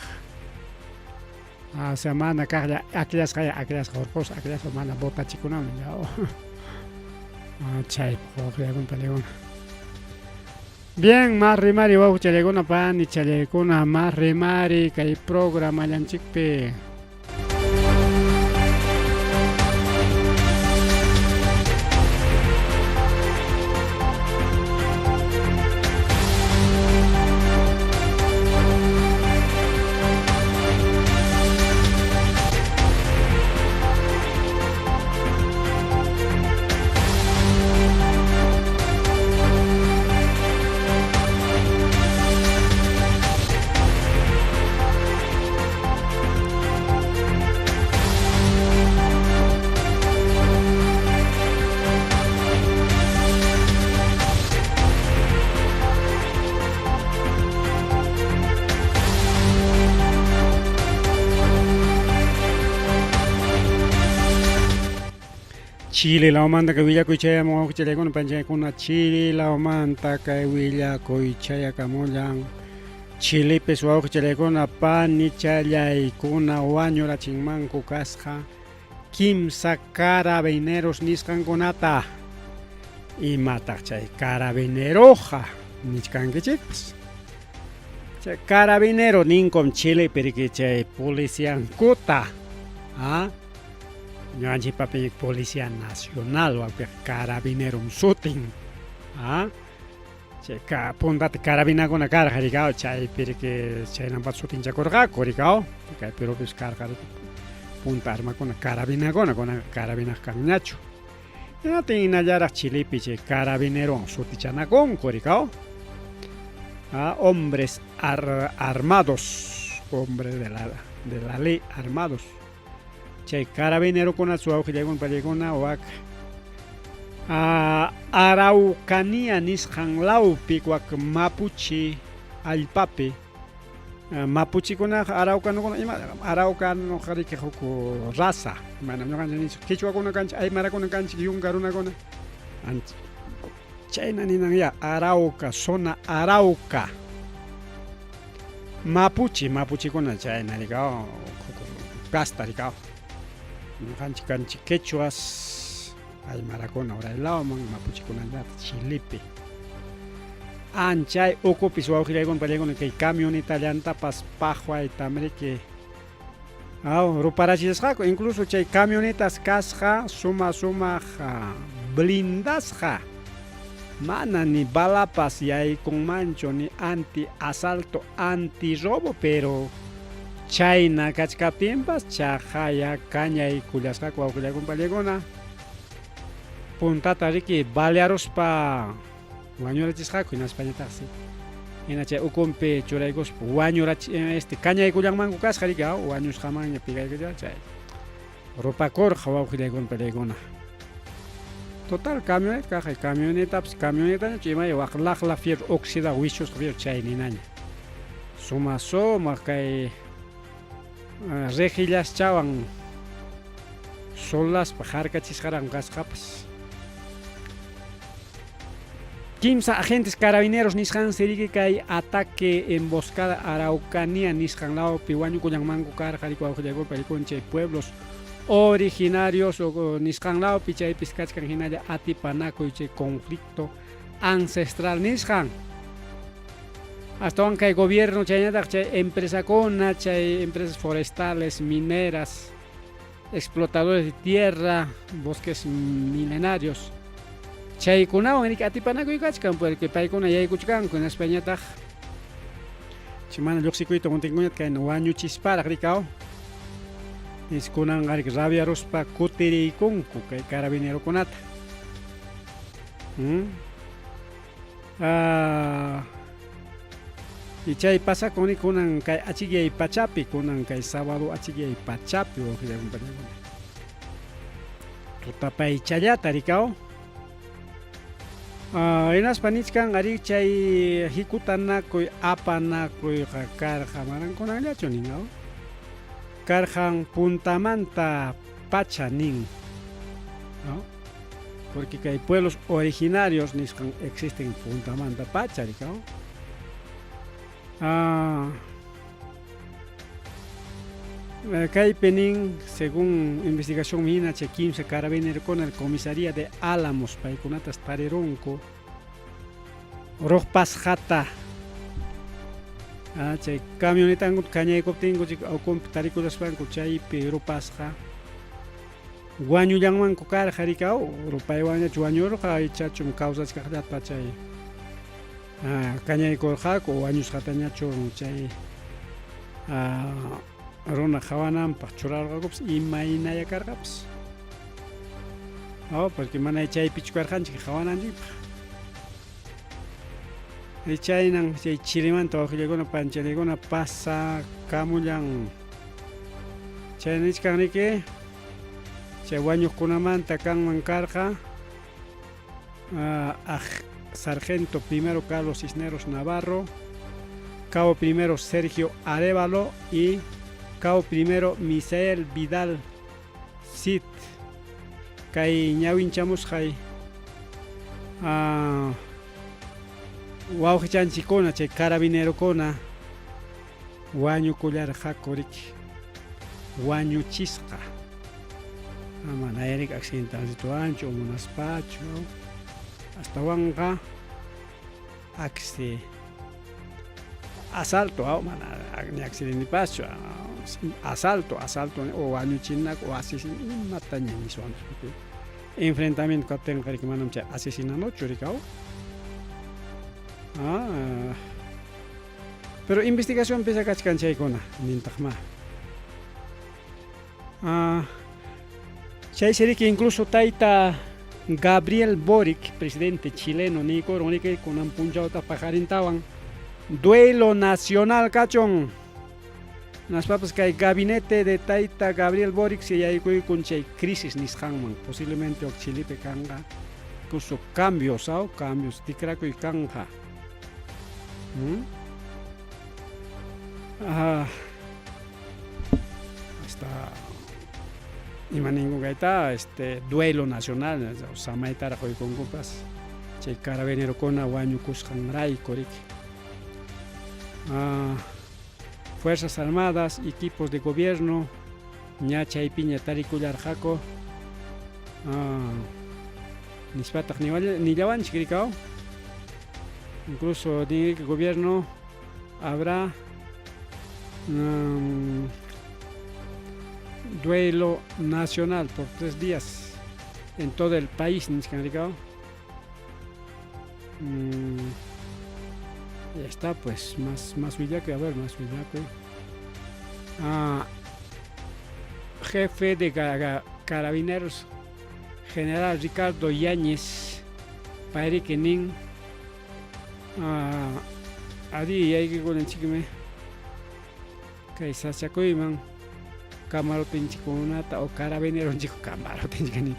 Ah, o sea, mana kaqlla akllasqa akllasqa hurqusqa akllasqa mana votachikunaman ya. Ah, chaypaq wawqillaykuna panillaykuna. Bien, más rimari wawqichallaykuna panichallaykuna, más rimari kay programallanchikpi. Chile lawmanta kay willakuy chayamun wawqichallaykuna panchaykuna Chile lawmanta kay willakuy chayakamullan Chilepis wawqichallaykuna panichallaykuna wañurachinmanku kasqa kimsa carabineros nisqankunata. Imataq chay carabineroqa nichkankichikpas? Chay carabinero ninkum Chilepi riki chay policiankuta. Ah? Ñuqanchikpapi Policía Nacional wapiqa carabinerom sutin. Ah? Chay ka puntata carabinakuna karqa rikaw chaypi riki chaynampat sutinchakurqaku rikaw kay Perupis karqa riki punta armakuna carabinakuna kunanqa carabinaq kanñachu. Hinaptin hinallaraq Chilepi chay carabinerowan sutichanakunku rikaw. Ah, hombres ar armados, hombres de la ley armados. Chay carabinerokuna wawqillaykuna pallaykuna wak Araucanía nisqan lawpi wak Mapuche allpapi mapuchikunaqa araucanokuna ima araucanoqa riki huk raza manam ñuqanchik ninchik quechuakuna kanchik aymarakuna kanchik yunka runakuna chayna ninan ya Arauca zona Arauca Mapuche mapuchikuna chayna rikaw huk casta rikaw ñuqanchik kanchik quechuas aymarakuna uray lawman mapuchikunallata Chilepi anchay ukupis wawqillaykuna pallaykuna kay camionetallantapas paqwaytam riki aw ruparachisqaku incluso chay camionetas kasqa suma sumaq blindasqa mana ni balapas yaykunmanchu ni anti asalto anti robo pero chayna kachkaptinpas chaqaya kañaykullasqaku wawqillaykuna pallaykuna puntata riki balearuspa wañurachisqaku hinaspañataqsi hina chay ukunpi churaykuspa wañurachi este kañaykullanmanku kasqa riki aw wañusqamanña pigaykulla chay rupakurqa wawqillaykuna pallaykuna. Total camioneta kaqay camionetapas camionetañachu imaya wak laqla fierro oxidado wichusqa fierro chay ninaña suma sumaq kay rejillaschawan solaspa harkachisqaraqmi kasqapas. Kimsa agentes carabineros nisqansi riki kay ataque emboscada Araucanía nisqan lawpi wañukullanmanku karqa riki wawqillaykupa rikun chay pueblos originarios nisqan lawpi chaypis kachkan hinalla atipanakuy chay conflicto ancestral nisqan. Astawan kay gobierno chaynataq chay empresakuna chay empresas forestales, mineras. Explotadores de tierra, bosques milenarios. Chaykunawan riki atipanakuy kachkan porque paykuna yaykuchkanku hinaspañataq chay mana lluqsikuyta muntinkuñataq kayna wañuchisparaq rikaw. Kunanqa riki rabiaruspa kutiriykunku kay carabinerokunata. Ah, y chay pasakun ni kunan kay achikyay pachapi, kunan kay sábado achikyay pachapi wawqilla compañerokuna. Tutapaychallata rikaw. Ah, hinaspa nichkan arí chay hikutanakuy apanakuyqa karqa manan kunanllachu nin aw. Karqan puntamanta pacha nin. ¿No? Porque kay pueblos originarios nisqan existen puntamanta pacha rikaw. Ah, kaypi nin, según investigación hina chay kimsa carabinerokuna comisaría de Álamos paykunatas tarirunku ruqpasqata ah, chay camionetankuta kañaykuptinku chay ukunpi tarikullaspanku chaypi rupasqa wañullanmanku karqa rikaw rupaywanñachu wañurqa ichachum kawsachkaqllata chay ah, kañaykurqaku wañusqatañachu chay ah, runa qawananpaq churarqakupas imaynaya karqapas. Oh, porque mana chaypichu karqanchik qawananchikpaq. Y chaynan chay Chilemanta wawqillakuna panchallakuna pasakamullan. Chay nichkan riki chay wañuqkunamanta kanman karqa uh, sargento primero Carlos Cisneros Navarro, cabo primero Sergio Arévalo y cabo primero Misael Vidal Cid. Kay ñawinchamusqay uh, wawqichanchikkuna chay carabinerokuna wañukullarqaku riki wañuchisqa mana riki accidentancituanchu o munaspachu astawanqa acci asalto mana ni accidentipaschu asalto asalto o wañuchinaku o asesin imataña niswanpas porque enfrentamiento kaptinqa riki manam chay asesinanochu riki aw ah, pero investigación pisa kachkan chaykuna nintaqma ah, chaysi riki incluso tayta Gabriel Boric, presidente chileno niykurun riki kunan punchawta paqarintawan duelo nacional kachun. Hinaspapas kay gabinete de tayta Gabriel Boric si yaykuykun chay crisis nisqanman posiblemente wak Chilepi kanqa incluso cambios aw cambios tikrakuy kanqa. ¿Mm? Ah, hasta ima ninku kayta este duelo nacional samaytaraq quykunkupas chay carabinerokuna wañukusqanrayku riki. Ah, Fuerzas Armadas, equipos de gobierno ña chaypiña tarikullarqaku ah, nispataq nillawanchik rikaw. Incluso el gobierno habrá duelo nacional por 3 días en todo el país, nichkan rikaw. Ya está, pues, más, más willakuy, a ver, más willakuy. Ah, jefe de carabineros, general Ricardo Yáñez, payriki nin, ah, ari yaykukunanchikmi kay sasachakuyman camarotinchikkunata o carabineronchik camarotinchik nin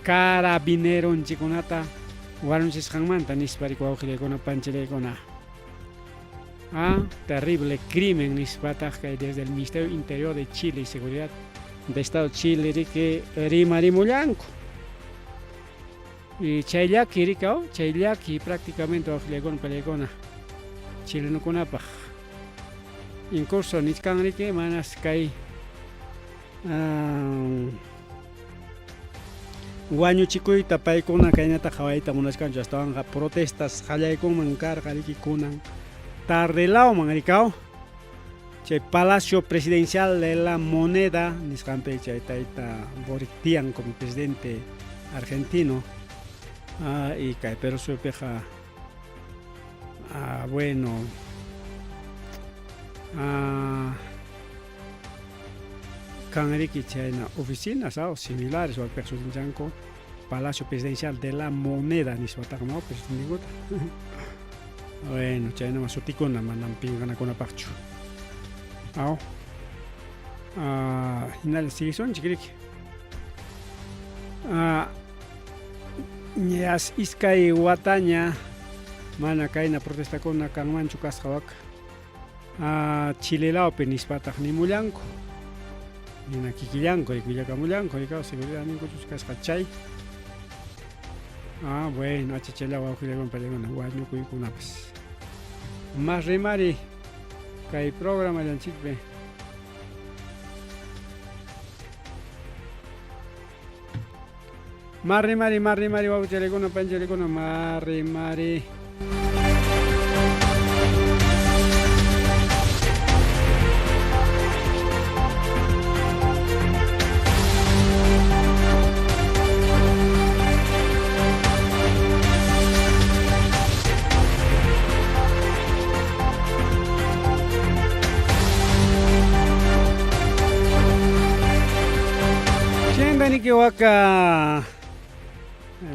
carabineronchikkunata wañuchisqanmanta nispa riki wawqillaykuna panchillaykuna. Ah, terrible crimen nispataq kay desde el Ministerio Interior de Chile y Seguridad de Estado Chile riki rimarimullanku. Y chay llaki riki aw chay llaki prácticamente wawqillaykuna pallaykuna chilenukunapaq. Incluso nichkan riki manas kay wañuchikuyta paykuna kaynata qhawayta munachkanchu astawanqa protestas qallaykunman karqa riki kunan tarde lawman rikaw. Chay Palacio Presidencial de la Moneda nisqanpi chay tayta Boric tiyan como presidente argentino. Ah, y kay Perú suyupiqa ah, bueno ah, kanriki chayna oficinas ah, o similares wakpiqa sutinchanku Palacio Presidencial de la Moneda nispataq no presidentikuta. Bueno, chaynama sutikuna manam pinqanakunapaqchu. Aw. Ah, hinalla siguisunchik riki. Ah, ñas iskay wataña mana kayna protestakuna kanmanchu kasqa wak. Ah, Chile lawpi nispataq nimullanku. Nina kikillanku willakamullanku rikaw seguridad ninkuchus kasqa chay. Ah, bueno, achachalla wawqillaykuna pallaykuna wañukuykunapas. Mas rimari kay programallanchikpi. Mari mari mari mari wawqichallaykuna panchallaykuna mari mari. Chendaniki waka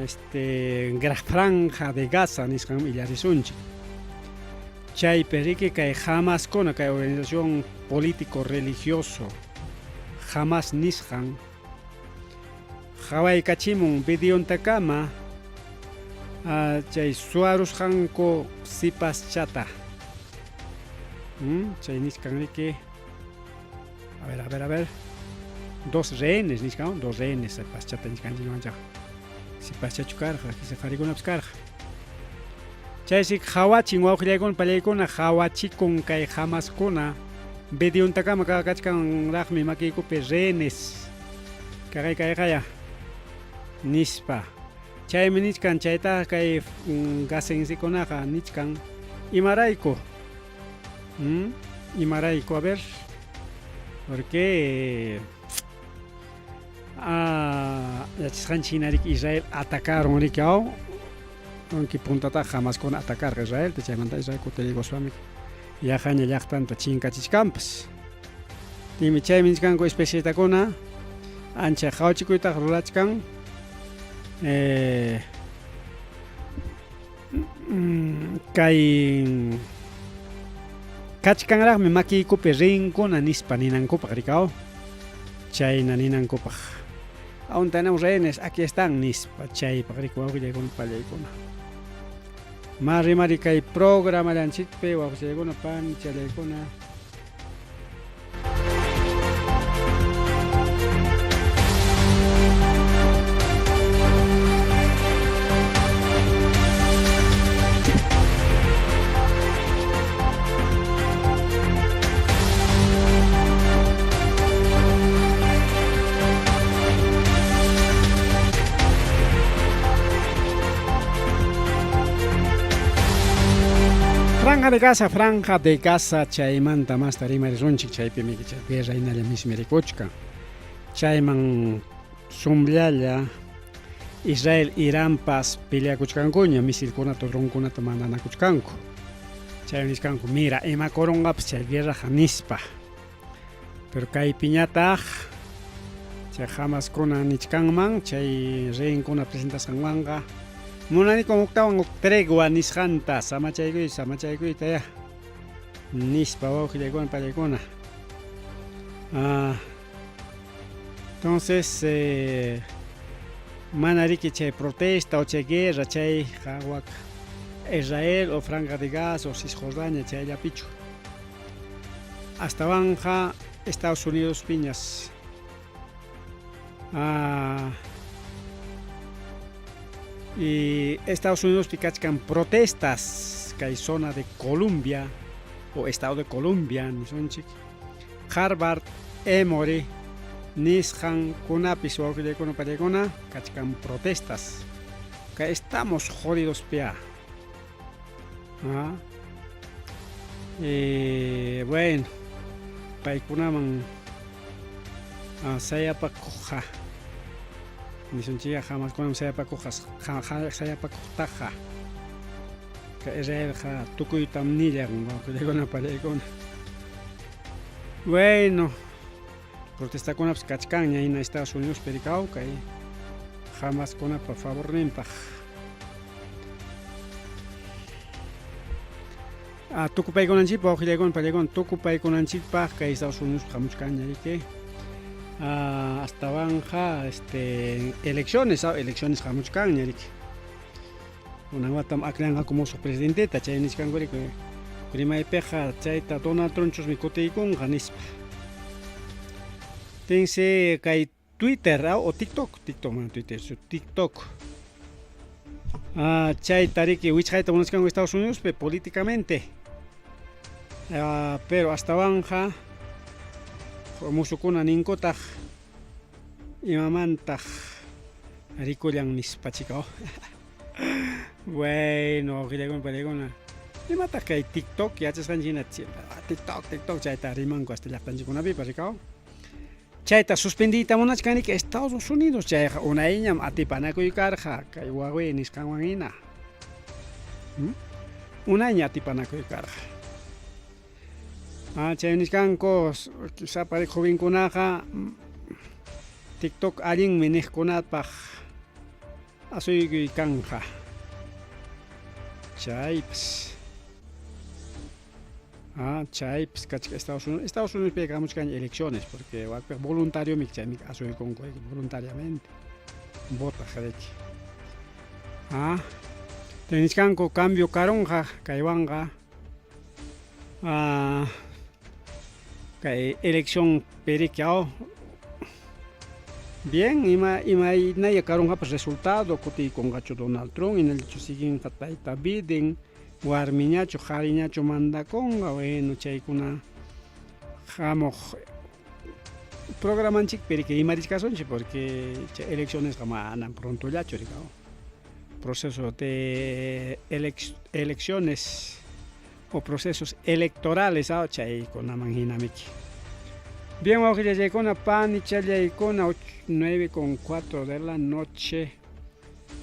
este franja de Gaza nisqan illarisunchik. Chaypi riki kay Hamaskuna kay organización político religioso Hamas nisqan qhawaykachimun videontakama chay suwarusqanku sipaschata. Chay nisqan riki a ver, a ver, a ver. Dos rehenes nisqan, dos rehenes sipaschata nisqanchik ñuqanchikqa. Sipaschachu karqa, kisa qharikunapas karqa. Chaysi qhawachin wawqillaykuna pallaykuna qhawachikun kay Hamaskuna videontakama kachkanraqmi makiykupi rehenes kaqay kayqaya nispa. Chaymi nichkan chaytaqa kay gasencikunaqa nichkan imarayku imarayku a ver porque ah, yachasqanchik hina riki Israel atacaron riki aw aunque puntataqa Hamaskuna atacarqa Israelta chaymanta Israel kutirikuspanmi yaqaña llaqtanta chinkachichkanpas. Timi chaymi nichkanku especialistakuna ancha qhawachikuytaqa rurachkan kay kachkanraqmi makiykupi rinkuna nispa ninankupaq rikaw chayna ninankupaq aún tenemos rehenes aquí están nispa chaypaq riki wawqillaykuna pallaykuna ma rimari kay programallanchikpi wawqichallaykuna panichallaykuna. Franja de Gaza, Franja de Gaza, chaymanta masta rimarisunchik, chaypimi chay guerra hinalla mismi rikuchkan. Chayman sumllalla Israel Iranpas peleakuchkankuña, misilkunata, dronkunata mandanakuchkanku. Chay niskanku, mira, imakurunqapas chay guerraqa nispa. Pero kaypiñataq chay Hamaskuna nichkanman, chay rehenkuna presentasqanwanqa munanikum huktawan huk tregua nisqanta, samachaykuy, samachaykuyta ya nispa wawqillaykuna pallaykuna. Ah, entonces mana riki chay protesta o chay guerra chay qawak Israel o Franja de Gaza o Cisjordania chayllapichu. Astawanqa Estados Unidos piñas. Ah, y Estados Unidos kachkan protestas kay zona de Columbia o estado de Columbia nisunchik Harvard, Emory nisqankunapis wawqillaykuna pallaykuna kachkan protestas kay estamos jodidos pia. Ah. Bueno, Paykunaman sayapakuqqa nisunchikya Hamaskunaman sayapakuqqa sayapakuqtaqa kay Israelqa tukuytam nillan wawqillaykuna pallaykuna. Bueno, protestakunapas kachkanña hina Estados Unidospi rikaw kay Hamaskunapa favorninpaq. Ah, tukupaykunanchikpaq wawqillaykuna pallaykuna tukupaykunanchikpaq kay Estados Unidos hamuchkanña riki. Ah, astawanqa este elecciones, ah, elecciones hamuchkanña riki. Kunan watam akllanqaku musuq presidenteta chay nichkanku riki. Rimaypiqa chayta Donald Trumpchusmi kutiykunqa nispa. Tinsi kay Twitter ah, o TikTok, TikTok mana Twitter, TikTok. Ah, chayta riki wichqayta munachkanku Estados Unidospi políticamente. Ah, pero astawanqa musukuna ninkutaq imamantaq rikullan nispa chica. Bueno, wawqillaykuna pariykuna. Imataq kay TikTok yachasqanchik hina TikTok, TikTok chayta rimanku hasta llaqtanchikkunapipas rikaw. Chayta suspendiyta munachkaniki Estados Unidos chayqa unayñam atipanakuy karqa kay Huawei nisqanwan hina. Hmm? Unayña atipanakuy karqa. Ah, chay nichkanku sapa jovenkunaqa TikTok allinmi niqkunapaq asuykuy kanqa. Chaypas. Ah, chaypis kachka Estados Unidos, Estados Unidos pi hamuchkan elecciones porque wakpiq voluntariomi chaymi asuykunku voluntariamente votaq riki. Ah, tenichkanku cambio karunqa kaywanqa ah, kay elección periki aw bien ima imaynaya karunqapas resultado kutiykunqachu Donald Trump hinallichu siguinqa tayta Biden Warmiñachu qhariñachu mandakunqa, bueno chaykuna hamuq programanchikpi riki rimarichkasunchik porque chay eleccionesqa manam prontollachu riki proceso de elecciones o procesos electorales chaykunaman hinamiki. Bien wawqillachaykuna panichallaykuna 9 con 4 de la noche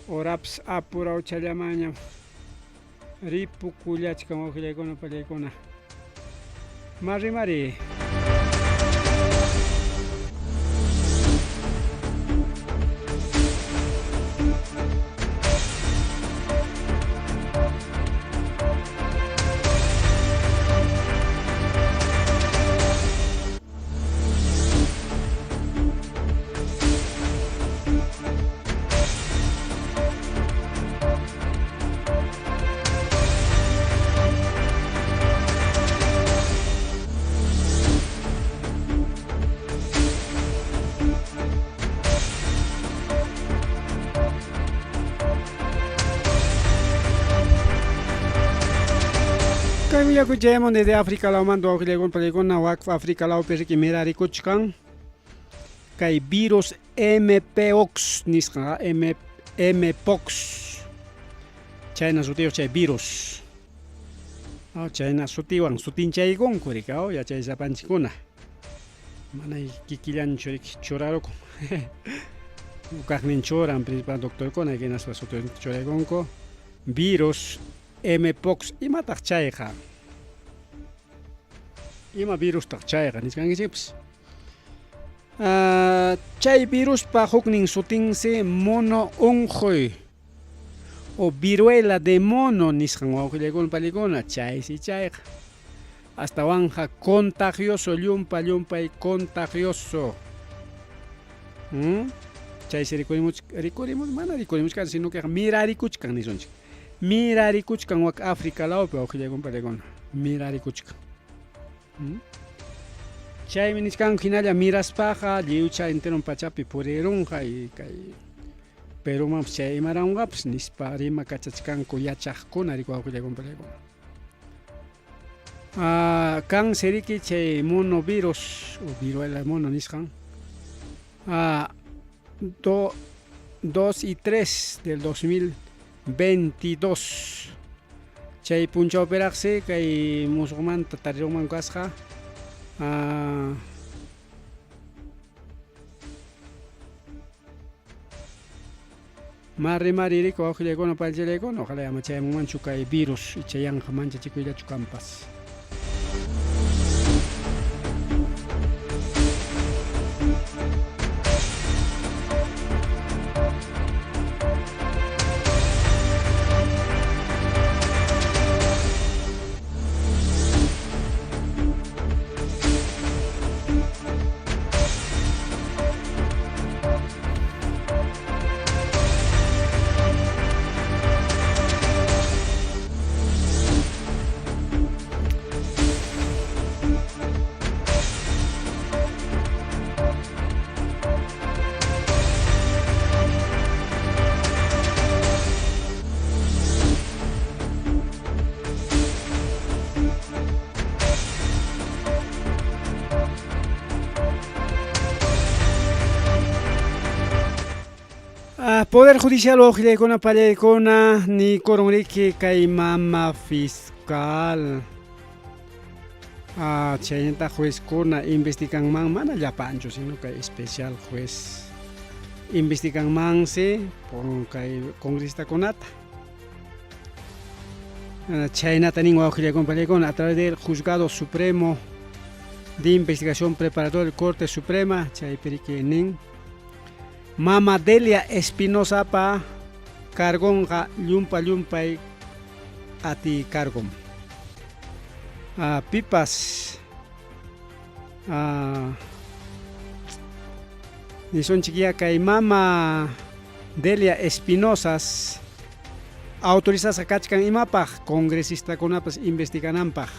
horapas apurawchallamañam Ripukullachkan wawqillaykuna pallaykuna. Mari mari. Kay willakuy chayamun desde África lawmanta wawqillaykuna pallaykuna wak África lawpi riki mirarikuchkan kay virus Mpox nisqa M Mpox chayna sutiyuq chay virus chayna sutiwan sutinchaykunku riki yachaysapanchikkuna mana kikillanchu riki churarukun kaqnin churan principal doctorkuna hinaspa sutinta churaykunku virus Mpox imataq chayqa ima virustaq chayqa nichkankichikpas Chay viruspa huknin sutinsi mono unquy o viruela de mono nisqan wawqillaykuna panikuna chaysi chayqa astawanqa contagioso llumpa llumpay contagioso chaysi rikurimuch rikurimuch mana rikurimuchkan sino que mirarikuchkan nisunchik mirarikuchkan wak África lawpi wawqillaykuna panikuna mirarikuchkan Chaymi nichkanku hinalla miraspaqa lliwcha enteron pachapi purirunqa y kay Perumanpas chay imaranqapas nispa rima kachachkanku yachaqkuna riki wawqillaykuna panillaykuna. Ah, kan siriki chay mono virus o viruela mono nisqan ah, do, 2 y 3 del 2022 chay punchawpiraqsi kay musuqmanta tarirunman kasqa Ah, Mari mari riki wawqillaykuna panichallaykuna ojalá ama chayamunmanchu kay virus icha yanqa manchachikuyllachu kanpas. Ah, Poder Judicial wawqillaykuna pallaykuna niykurunriki kay mama fiscal. Ah, chaynataq juezkuna investiganman mana llapanchu sino kay especial juez investiganmansi kay congresistakunata. Ah, chaynata nin wawqillaykuna pallaykuna a través del Juzgado Supremo de Investigación Preparatoria del Corte Suprema chaypiriki nin Mama Delia Espinosapa cargonqa llumpa llumpay ati cargom. Ah, pipas ah, nisunchik kay mama Delia Espinosas autorizasqa kachkan imapaq congresistakunapas investigananpaq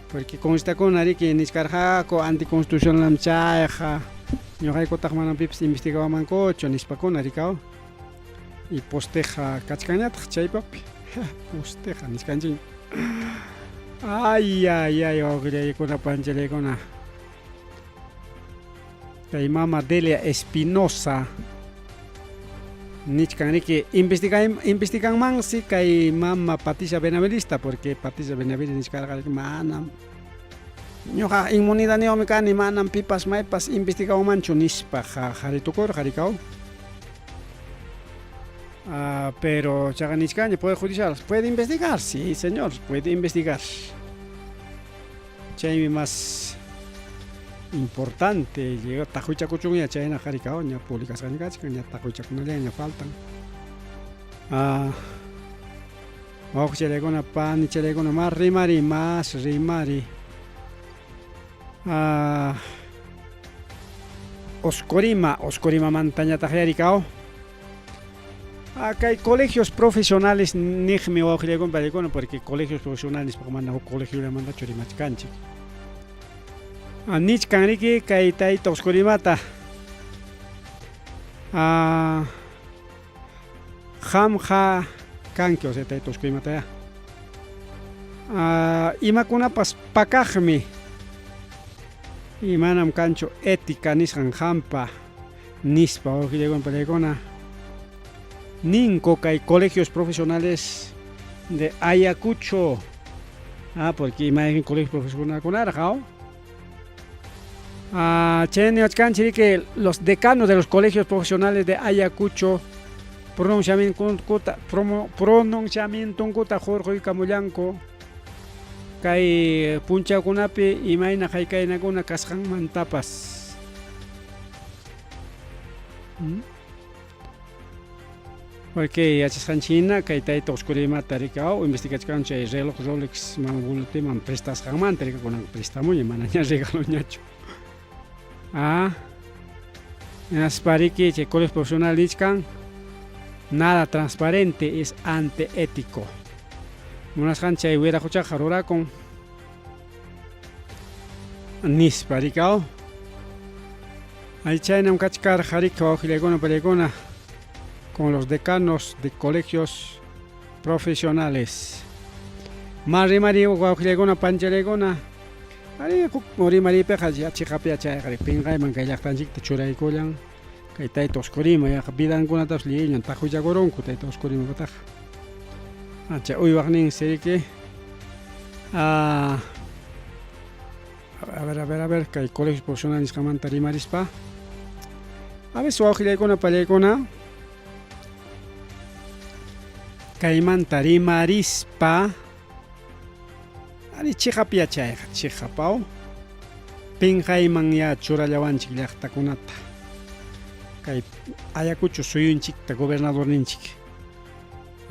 porque congresistakunam riki nichkarqaku anticonstitucionalmi chayqa ñuqaykutaq manam pipas investigawamankuchu nispakuna rikaw y posteja kachkanñataq chaypapi posteja nichkanchik ay ay ay wawqillaykuna panchallaykuna kay mama Delia Espinosa nichkan riki investiganmansi kay mama Patricia Benavidesta porque Patricia Benavides nichkarqa manam ñuqa inmunidadniyuqmi kani manam pipas maypas investigawanmanchu nispa haritukurqa rikaw. Ah, pero chaqa nichkanña Poder Judicial puede investigar, sí señor, puede investigar. Chaymi más importante llega taqwichakuchunña chayna rikaw ña publicasqaña kachkan ña taqwichakunallaña faltan. Ah, wawqichallaykuna panichallaykuna más rimari más rimari. Ah, Oscorima, Oscorimamantañataq rikaw. Ah, kay colegios profesionales niqmi wawqillaykuna pallaykuna porque colegios profesionales mana huk colegiollamantachu rimachkanchik. Ah, nichkan riki kay tayta Oscorimata. Ah, qamqa kanki o sea tayta Oscorimata ya. Ah, imakunapas pakaqmi y manam kanchu ética nisqan qampa nispa wawqillaykuna pallaykuna ninko kay colegios profesionales de Ayacucho. Ah, porque imagen colegios profesional Ah, chayniwachkanchik que los decanos de los colegios profesionales de Ayacucho pronunciamiento pronunciamientonkuta hurquykamullanku kay punchawkunapi imayna haykaynakuna kasqanmantapas. Porque yachasqanchik kay tayta Oscorimata rikaw investigachkan chay reloj Rolex mama Volutiman prestasqanmanta rika kunan prestamuña manaña regaloñachu. Ah, hinaspa riki chay colegio profesional nichkan nada transparente es antiético. Munasqan chay wiraquchaqa rurakun nispa rikaw. Ay chaynam kachkarqa riki wawqillaykuna pallaykuna con los decanos de colegios profesionales. Más rimari wawqillaykuna panchallaykuna ari rimaripiqa chiqap yachayqa pinqayman kay llaqtanchikta churaykullan kay tayta Oscorima yaqa vidankunatapas lliwñan taqwichakurunku tayta Oscorimapataqa. Chay uywaqninsi riki ah, A ver, a ver, a ver, kay colegio profesional nisqanmanta rimarispa. A veces wawqillaykuna, pallaykuna, kaymanta rimarispa, ari chiqap yachayqa, chiqapaw, pinqayman ya churallawanchik llaqtakunata. Kay Ayacucho suyunchikta gobernadorninchik.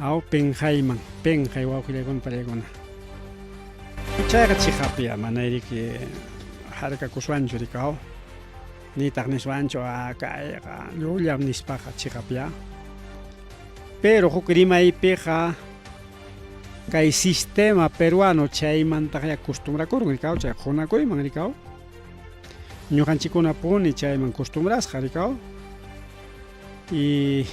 Aw, pinqayman, pinqay wawqillaykuna, pallaykuna. Chayqa chiqap ya, manayriki harkakuswanchu rikaw. Nitaq niswanchu, ah, kayqa llullam nispaqa chiqap ya. Pero huk rimaypiqa kay sistema peruano chaymantaq ya costumbrakurun rikaw, chay qunakuyman rikaw. Ñuqanchikkuna puni chayman costumbrasqa rikaw. Y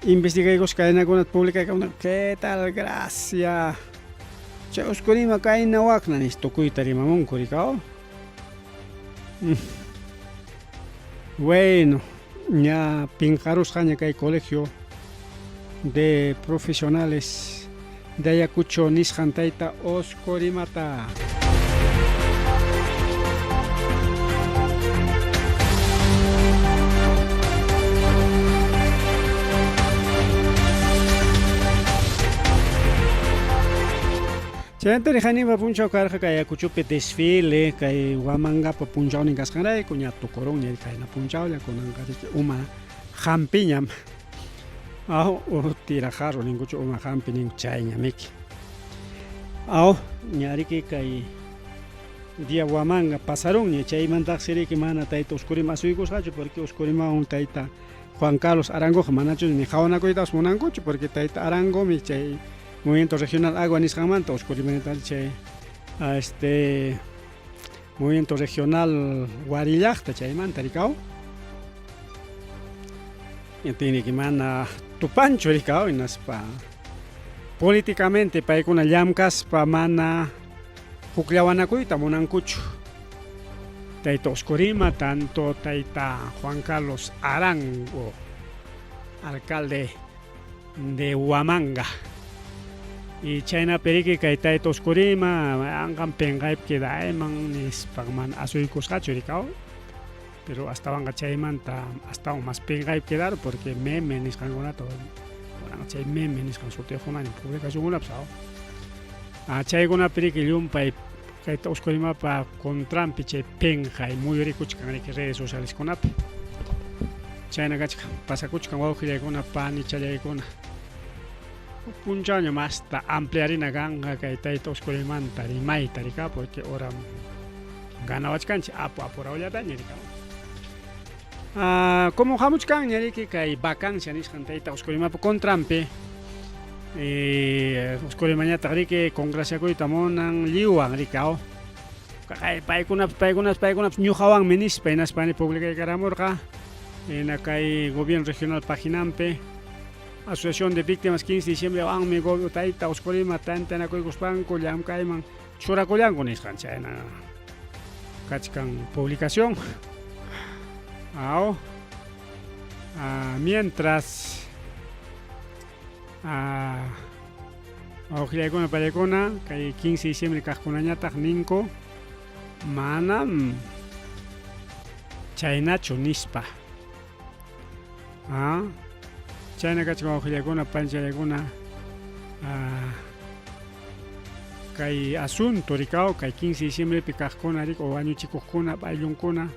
investigaykusqa kaynakunata publicaykuna, ¿qué tal? Gracias. Chay uskurima kayna wakna nispa tukuyta rimamunku rikaw. Bueno, ña pinqarusqaña kay colegio de profesionales de Ayacucho nisqan tayta Oscorimata. Chaymanta riqanipa punchaw karqa kay Ayacuchopi desfile, kay Huamangapa punchawnin kasqanrayku ña tukurunña kayna punchawlla kunanqa riki uma hampiñam. Aw, tirajarro ninkuchu uma hampi ninku chayñamiki. Aw, ña riki kay día Huamanga pasarunña, chaymantaqsi riki mana tayta Oscorima asuykusqachu porque Oscorimawan tayta Juan Carlos Arangoqa manachu ni qawanakuytapas munankuchu porque tayta Arangomi chay Movimiento Regional Agua nisqanmanta Oscorimaneta chay este Movimiento Regional Warillaqta chaymanta rikaw. Tiene que mana tupanchu rikaw hinaspa políticamente paykuna llamkaspa mana hukllawanakuyta munankuchu. Tayta Oscorima, tanto tayta Juan Carlos Arango, alcalde de Huamanga. Y chaynapi riki kay tayta Oscorima, anqam pinqaypi quedayman nispa mana asuykusqachu rikaw. Pero astawanqa chaymanta astawan más pinqaypi quedar porque meme nisqankunata chay meme nisqan sutiyuqkunaña publicacionkunapas aw. Ah, chaykunapi riki llumpay kayta Oscorimapa contranpi chay pinqay muyurikuchkan riki redes socialeskunapi. Chayna kachkan pasakuchkan wawqillaykuna panichallaykuna. Huk punchawña masta ampliarina kanqa kay tayta Oscorimanta rimayta rika porque horam ganawachkanchik apu apurawllataña rika. Ah, como hamuchkanña riki kay vacancia nisqan tayta Oscorimapa contranpi. Oscorimañataq riki congraciakuyta munan lliwwan riki aw. Kay paykunapas paykunapas paykunapas ñuqawanmi nispa hinaspa publicaykaramurqa hina kay gobierno regional paginanpi Asociación de Víctimas 15 de diciembre wanmi tayta Oscorima tantanakuykuspanku llamkayman churakullanku nisqan chayna kachkan publicación. Aw. Mientras wawqillaykuna pallaykuna kay 15 de diciembre kaqkunañataq ninku manam chaynachu nispa. Ah, chayna kachkan wawqillaykuna panchallaykuna kay asunto rikaw kay 15 de diciembrepi kaqkuna rik o wañuchikuqkuna ayllunkuna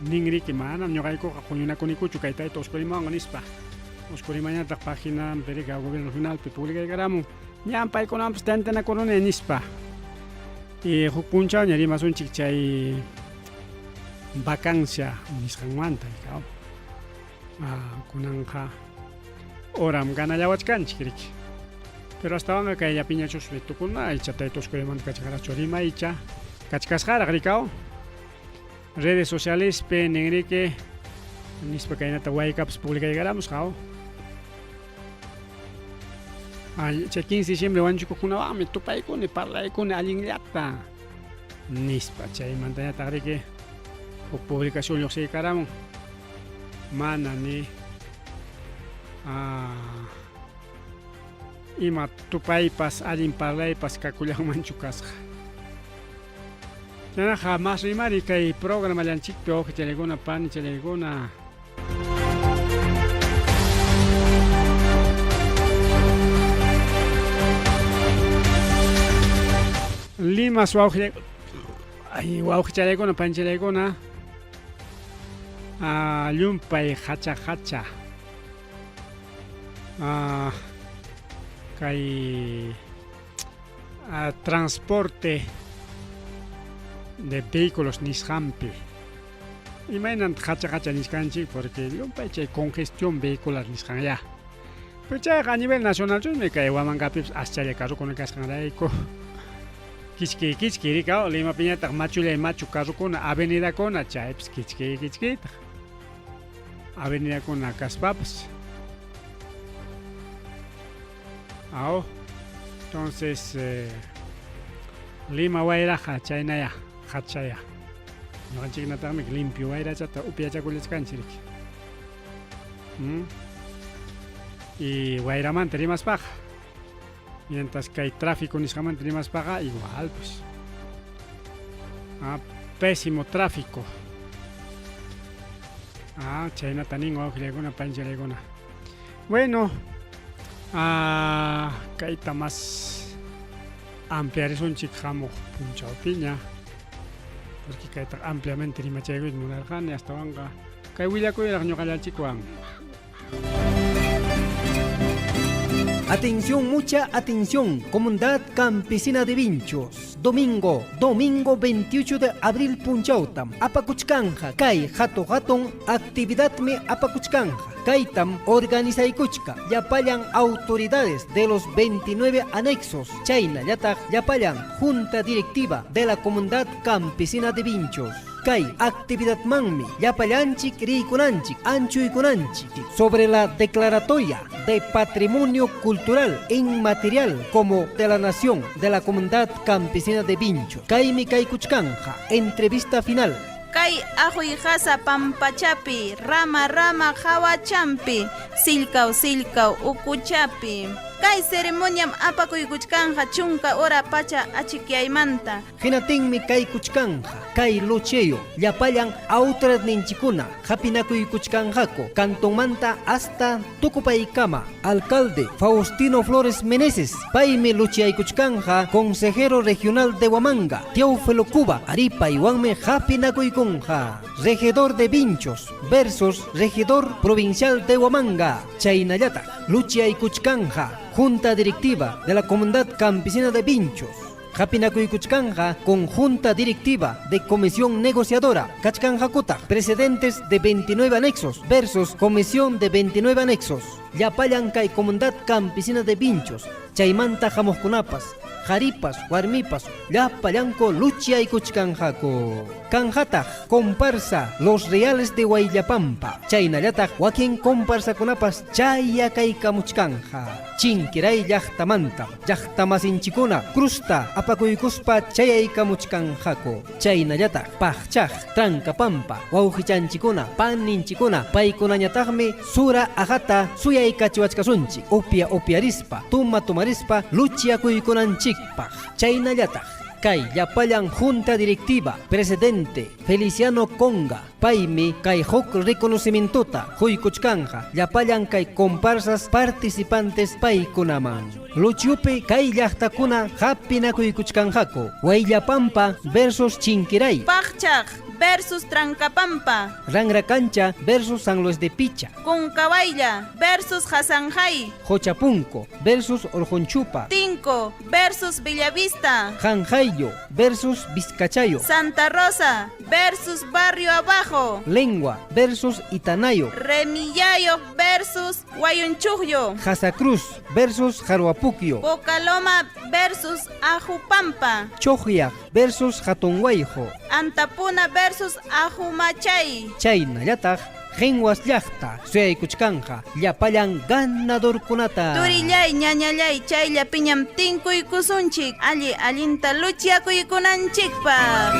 nin riki manam ñuqaykuqa huñunakunikuchu kay tayta Oscorimawan nispa. Oscorimañataq paginanpi riki gobierno regionalpi publicaykaramun ñan paykunawanpas tantanakuruni nispa. Y huk punchawña rimasunchik chay vacancia nisqanmanta rikaw. Kunanqa horam ganallawachkanchik riki. Pero astawanqa kayllapiñachusmi tukuna icha tayta Oscorimanta kachkaraqchu rimaycha kachkasqaraq rikaw. Redes socialespi ninriki nispa kaynata waykapas publicaykaramusqa aw. Chay 15 de diciembre wañuchikuqkunawanmi tupaykuni parlaykuni allinllata nispa chaymantañataq riki huk publicación lluqsiykaramun mana ni Ima tupaypas allin parlaypas kakullanmanchu kasqa. Chaynaqa mas rimari kay programallanchikpi wawqichallaykuna panichallaykuna. Limas wawqi ay wawqichalaykuna panichalaykuna ah, llumpay hacha hacha ah, kay ah, transporte de vehículos nisqanpi imaynantaq hacha hacha nisqanchik porque llumpay chay congestión vehicular nisqan ya pero chayqa a nivel nacionalchusmi kay Huamangapipas aschalla carrokuna kasqanrayku kichki kichki rikaw Limapiñataq machullay machu carrokuna avenidakuna chaypis kichki kichkitaq avenidakuna kaspapas aw entonces Lima wayraqa chaynaya hachaya ñuqanchiknataqmi limpio wayrachata upyachakullachkanchik riki y wayramanta rimaspaqa mientras kay tráfico nisqamanta rimaspaqa igual pues ah, pésimo tráfico ah, chaynata nin wawqillaykuna panchillaykuna bueno ah, kayta mas ampliarisunchik hamuq punchawpiña porque kayta ampliamente rimachaykuyta munarqani astawanqa kay willakuyraq ñuqallanchikwan. Atención, mucha atención, comunidad campesina de Vinchos. Domingo, domingo 28 de abril punchawtam, apakuchkanja, kay hato hatun actividadmi apakuchkanja. Kaytam organizaykuchka, llapallan autoridades de los 29 anexos, chaynallataq llapallan junta directiva de la comunidad campesina de Vinchos. Kay actividadmanmi llapallanchik riykunanchik anchuykunanchik sobre la declaratoria de patrimonio cultural inmaterial como de la nación de la comunidad campesina de Vinchos. Kaymi kaykuchkanja, entrevista final. Kay ahuy qasa pampachapi, rama rama hawachampi, sillkaw sillkaw ukuchapi. Kay ceremoniam apakuykuchkanja chunka hora pacha achikyaymanta. Hinatinmi kaykuchkanja, kay lucheyo, llapallan autoridadninchikuna hapinakuykuchkanjaku, cantonmanta hasta Tukupaykama. Alcalde Faustino Flores Meneses, paymi luchaykuchkanja, consejero regional de Huamanga, Teófilo Cuba, aripaywanmi hapinakuykunja. Regidor de Vinchos versus regidor provincial de Huamanga, chaynallataq luchaykuchkanja, Junta Directiva de la Comunidad Campesina de Vinchos. Hapinakuykuchkanja con Junta Directiva de Comisión Negociadora, Kachkanjakutaq, precedentes de 29 anexos versus Comisión de 29 anexos. Llapallan kay Comunidad Campesina de Vinchos, chaymanta hamuqkunapas, qharipas, warmipas, llapallanku luchaykuchkanjaku. Kanjataq comparsa Los Reales de Huayllapampa, chaynallataq wakin comparsakunapas chayakaykamuchkanja. Chinquiray llaqtamanta, llaqtamasinchikuna crusta apakuykuspa chayaykamuchkanjaku. Chaynallataq paqchaq Trancapampa, wawqichanchikuna, paninchikuna, paykunañataqmi sura aqata suyaykachiwachkasunchik, upia upiarispa, tuma tumarispa luchakuykunanchikpaq. Chaynallataq kay llapallan junta directiva, presidente Feliciano Conga, paymi kay huk reconocimientota huykuchkanja llapallan kay comparsas participantes paykunaman. Luchupi kay llaqtakuna hapinakuykuchkanjaku, Huayllapampa versus Chinquiray, Paqchaq versus Trancapampa, Rangracancha versus San Luis de Picha, Kunkawaylla versus Hasanjay, Jochapunco versus Orjonchupa, Tinco versus Bellavista, Janjayo versus Vizcachayo, Santa Rosa versus Barrio Abajo, Lengua versus Itanayo, Remillayo versus Huayunchujyo, Jasacruz versus Jaruapuquio, Bocaloma versus Ajupampa, Chojia versus Jatonguayjo, Antapuna versus Ajumachay, Chaynallataq Qinwas llaqta suyaykuchkanja llapallan ganadorkunata. Turillay ñañallay chayllapiñam tinkuykusunchik alli allinta luchakuykunanchikpaq.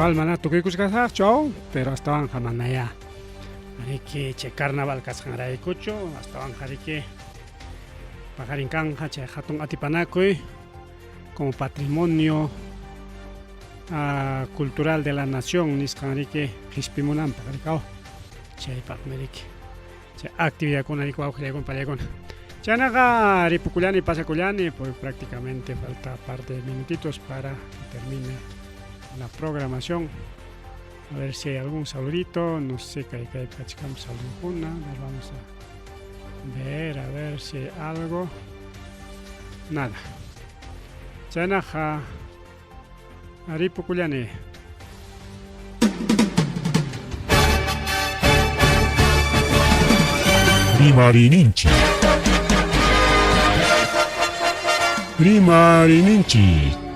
Igual mana tukuykuchkasaqchu, pero astawanqa manayá. Riki chay carnaval kasqanraykuchu, astawanqa riki paqarin kanja chay hatun atipanakuy como patrimonio cultural de la nación nisqan riki qispimunanpaq rikaw chaypaqmi riki chay actividadkuna riki wawqillaykuna pallaykuna. Chaynaqa ripukullani pasakullani, pues prácticamente falta par de minutitos para que termine la programación. A ver si hay algún saludito, no sé, kay kaypi kachkanpas saludukuna, a ver, vamos a ver, a ver si hay algo. Nada. Chaynaqa ripukullani. Rimarininchik. Rimarininchik.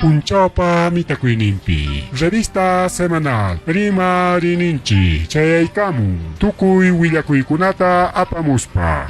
Punchawpa mitakuyninpi. Revista semanal Rimarininchik chayaykamun. Tukuy willakuykunata apamuspa.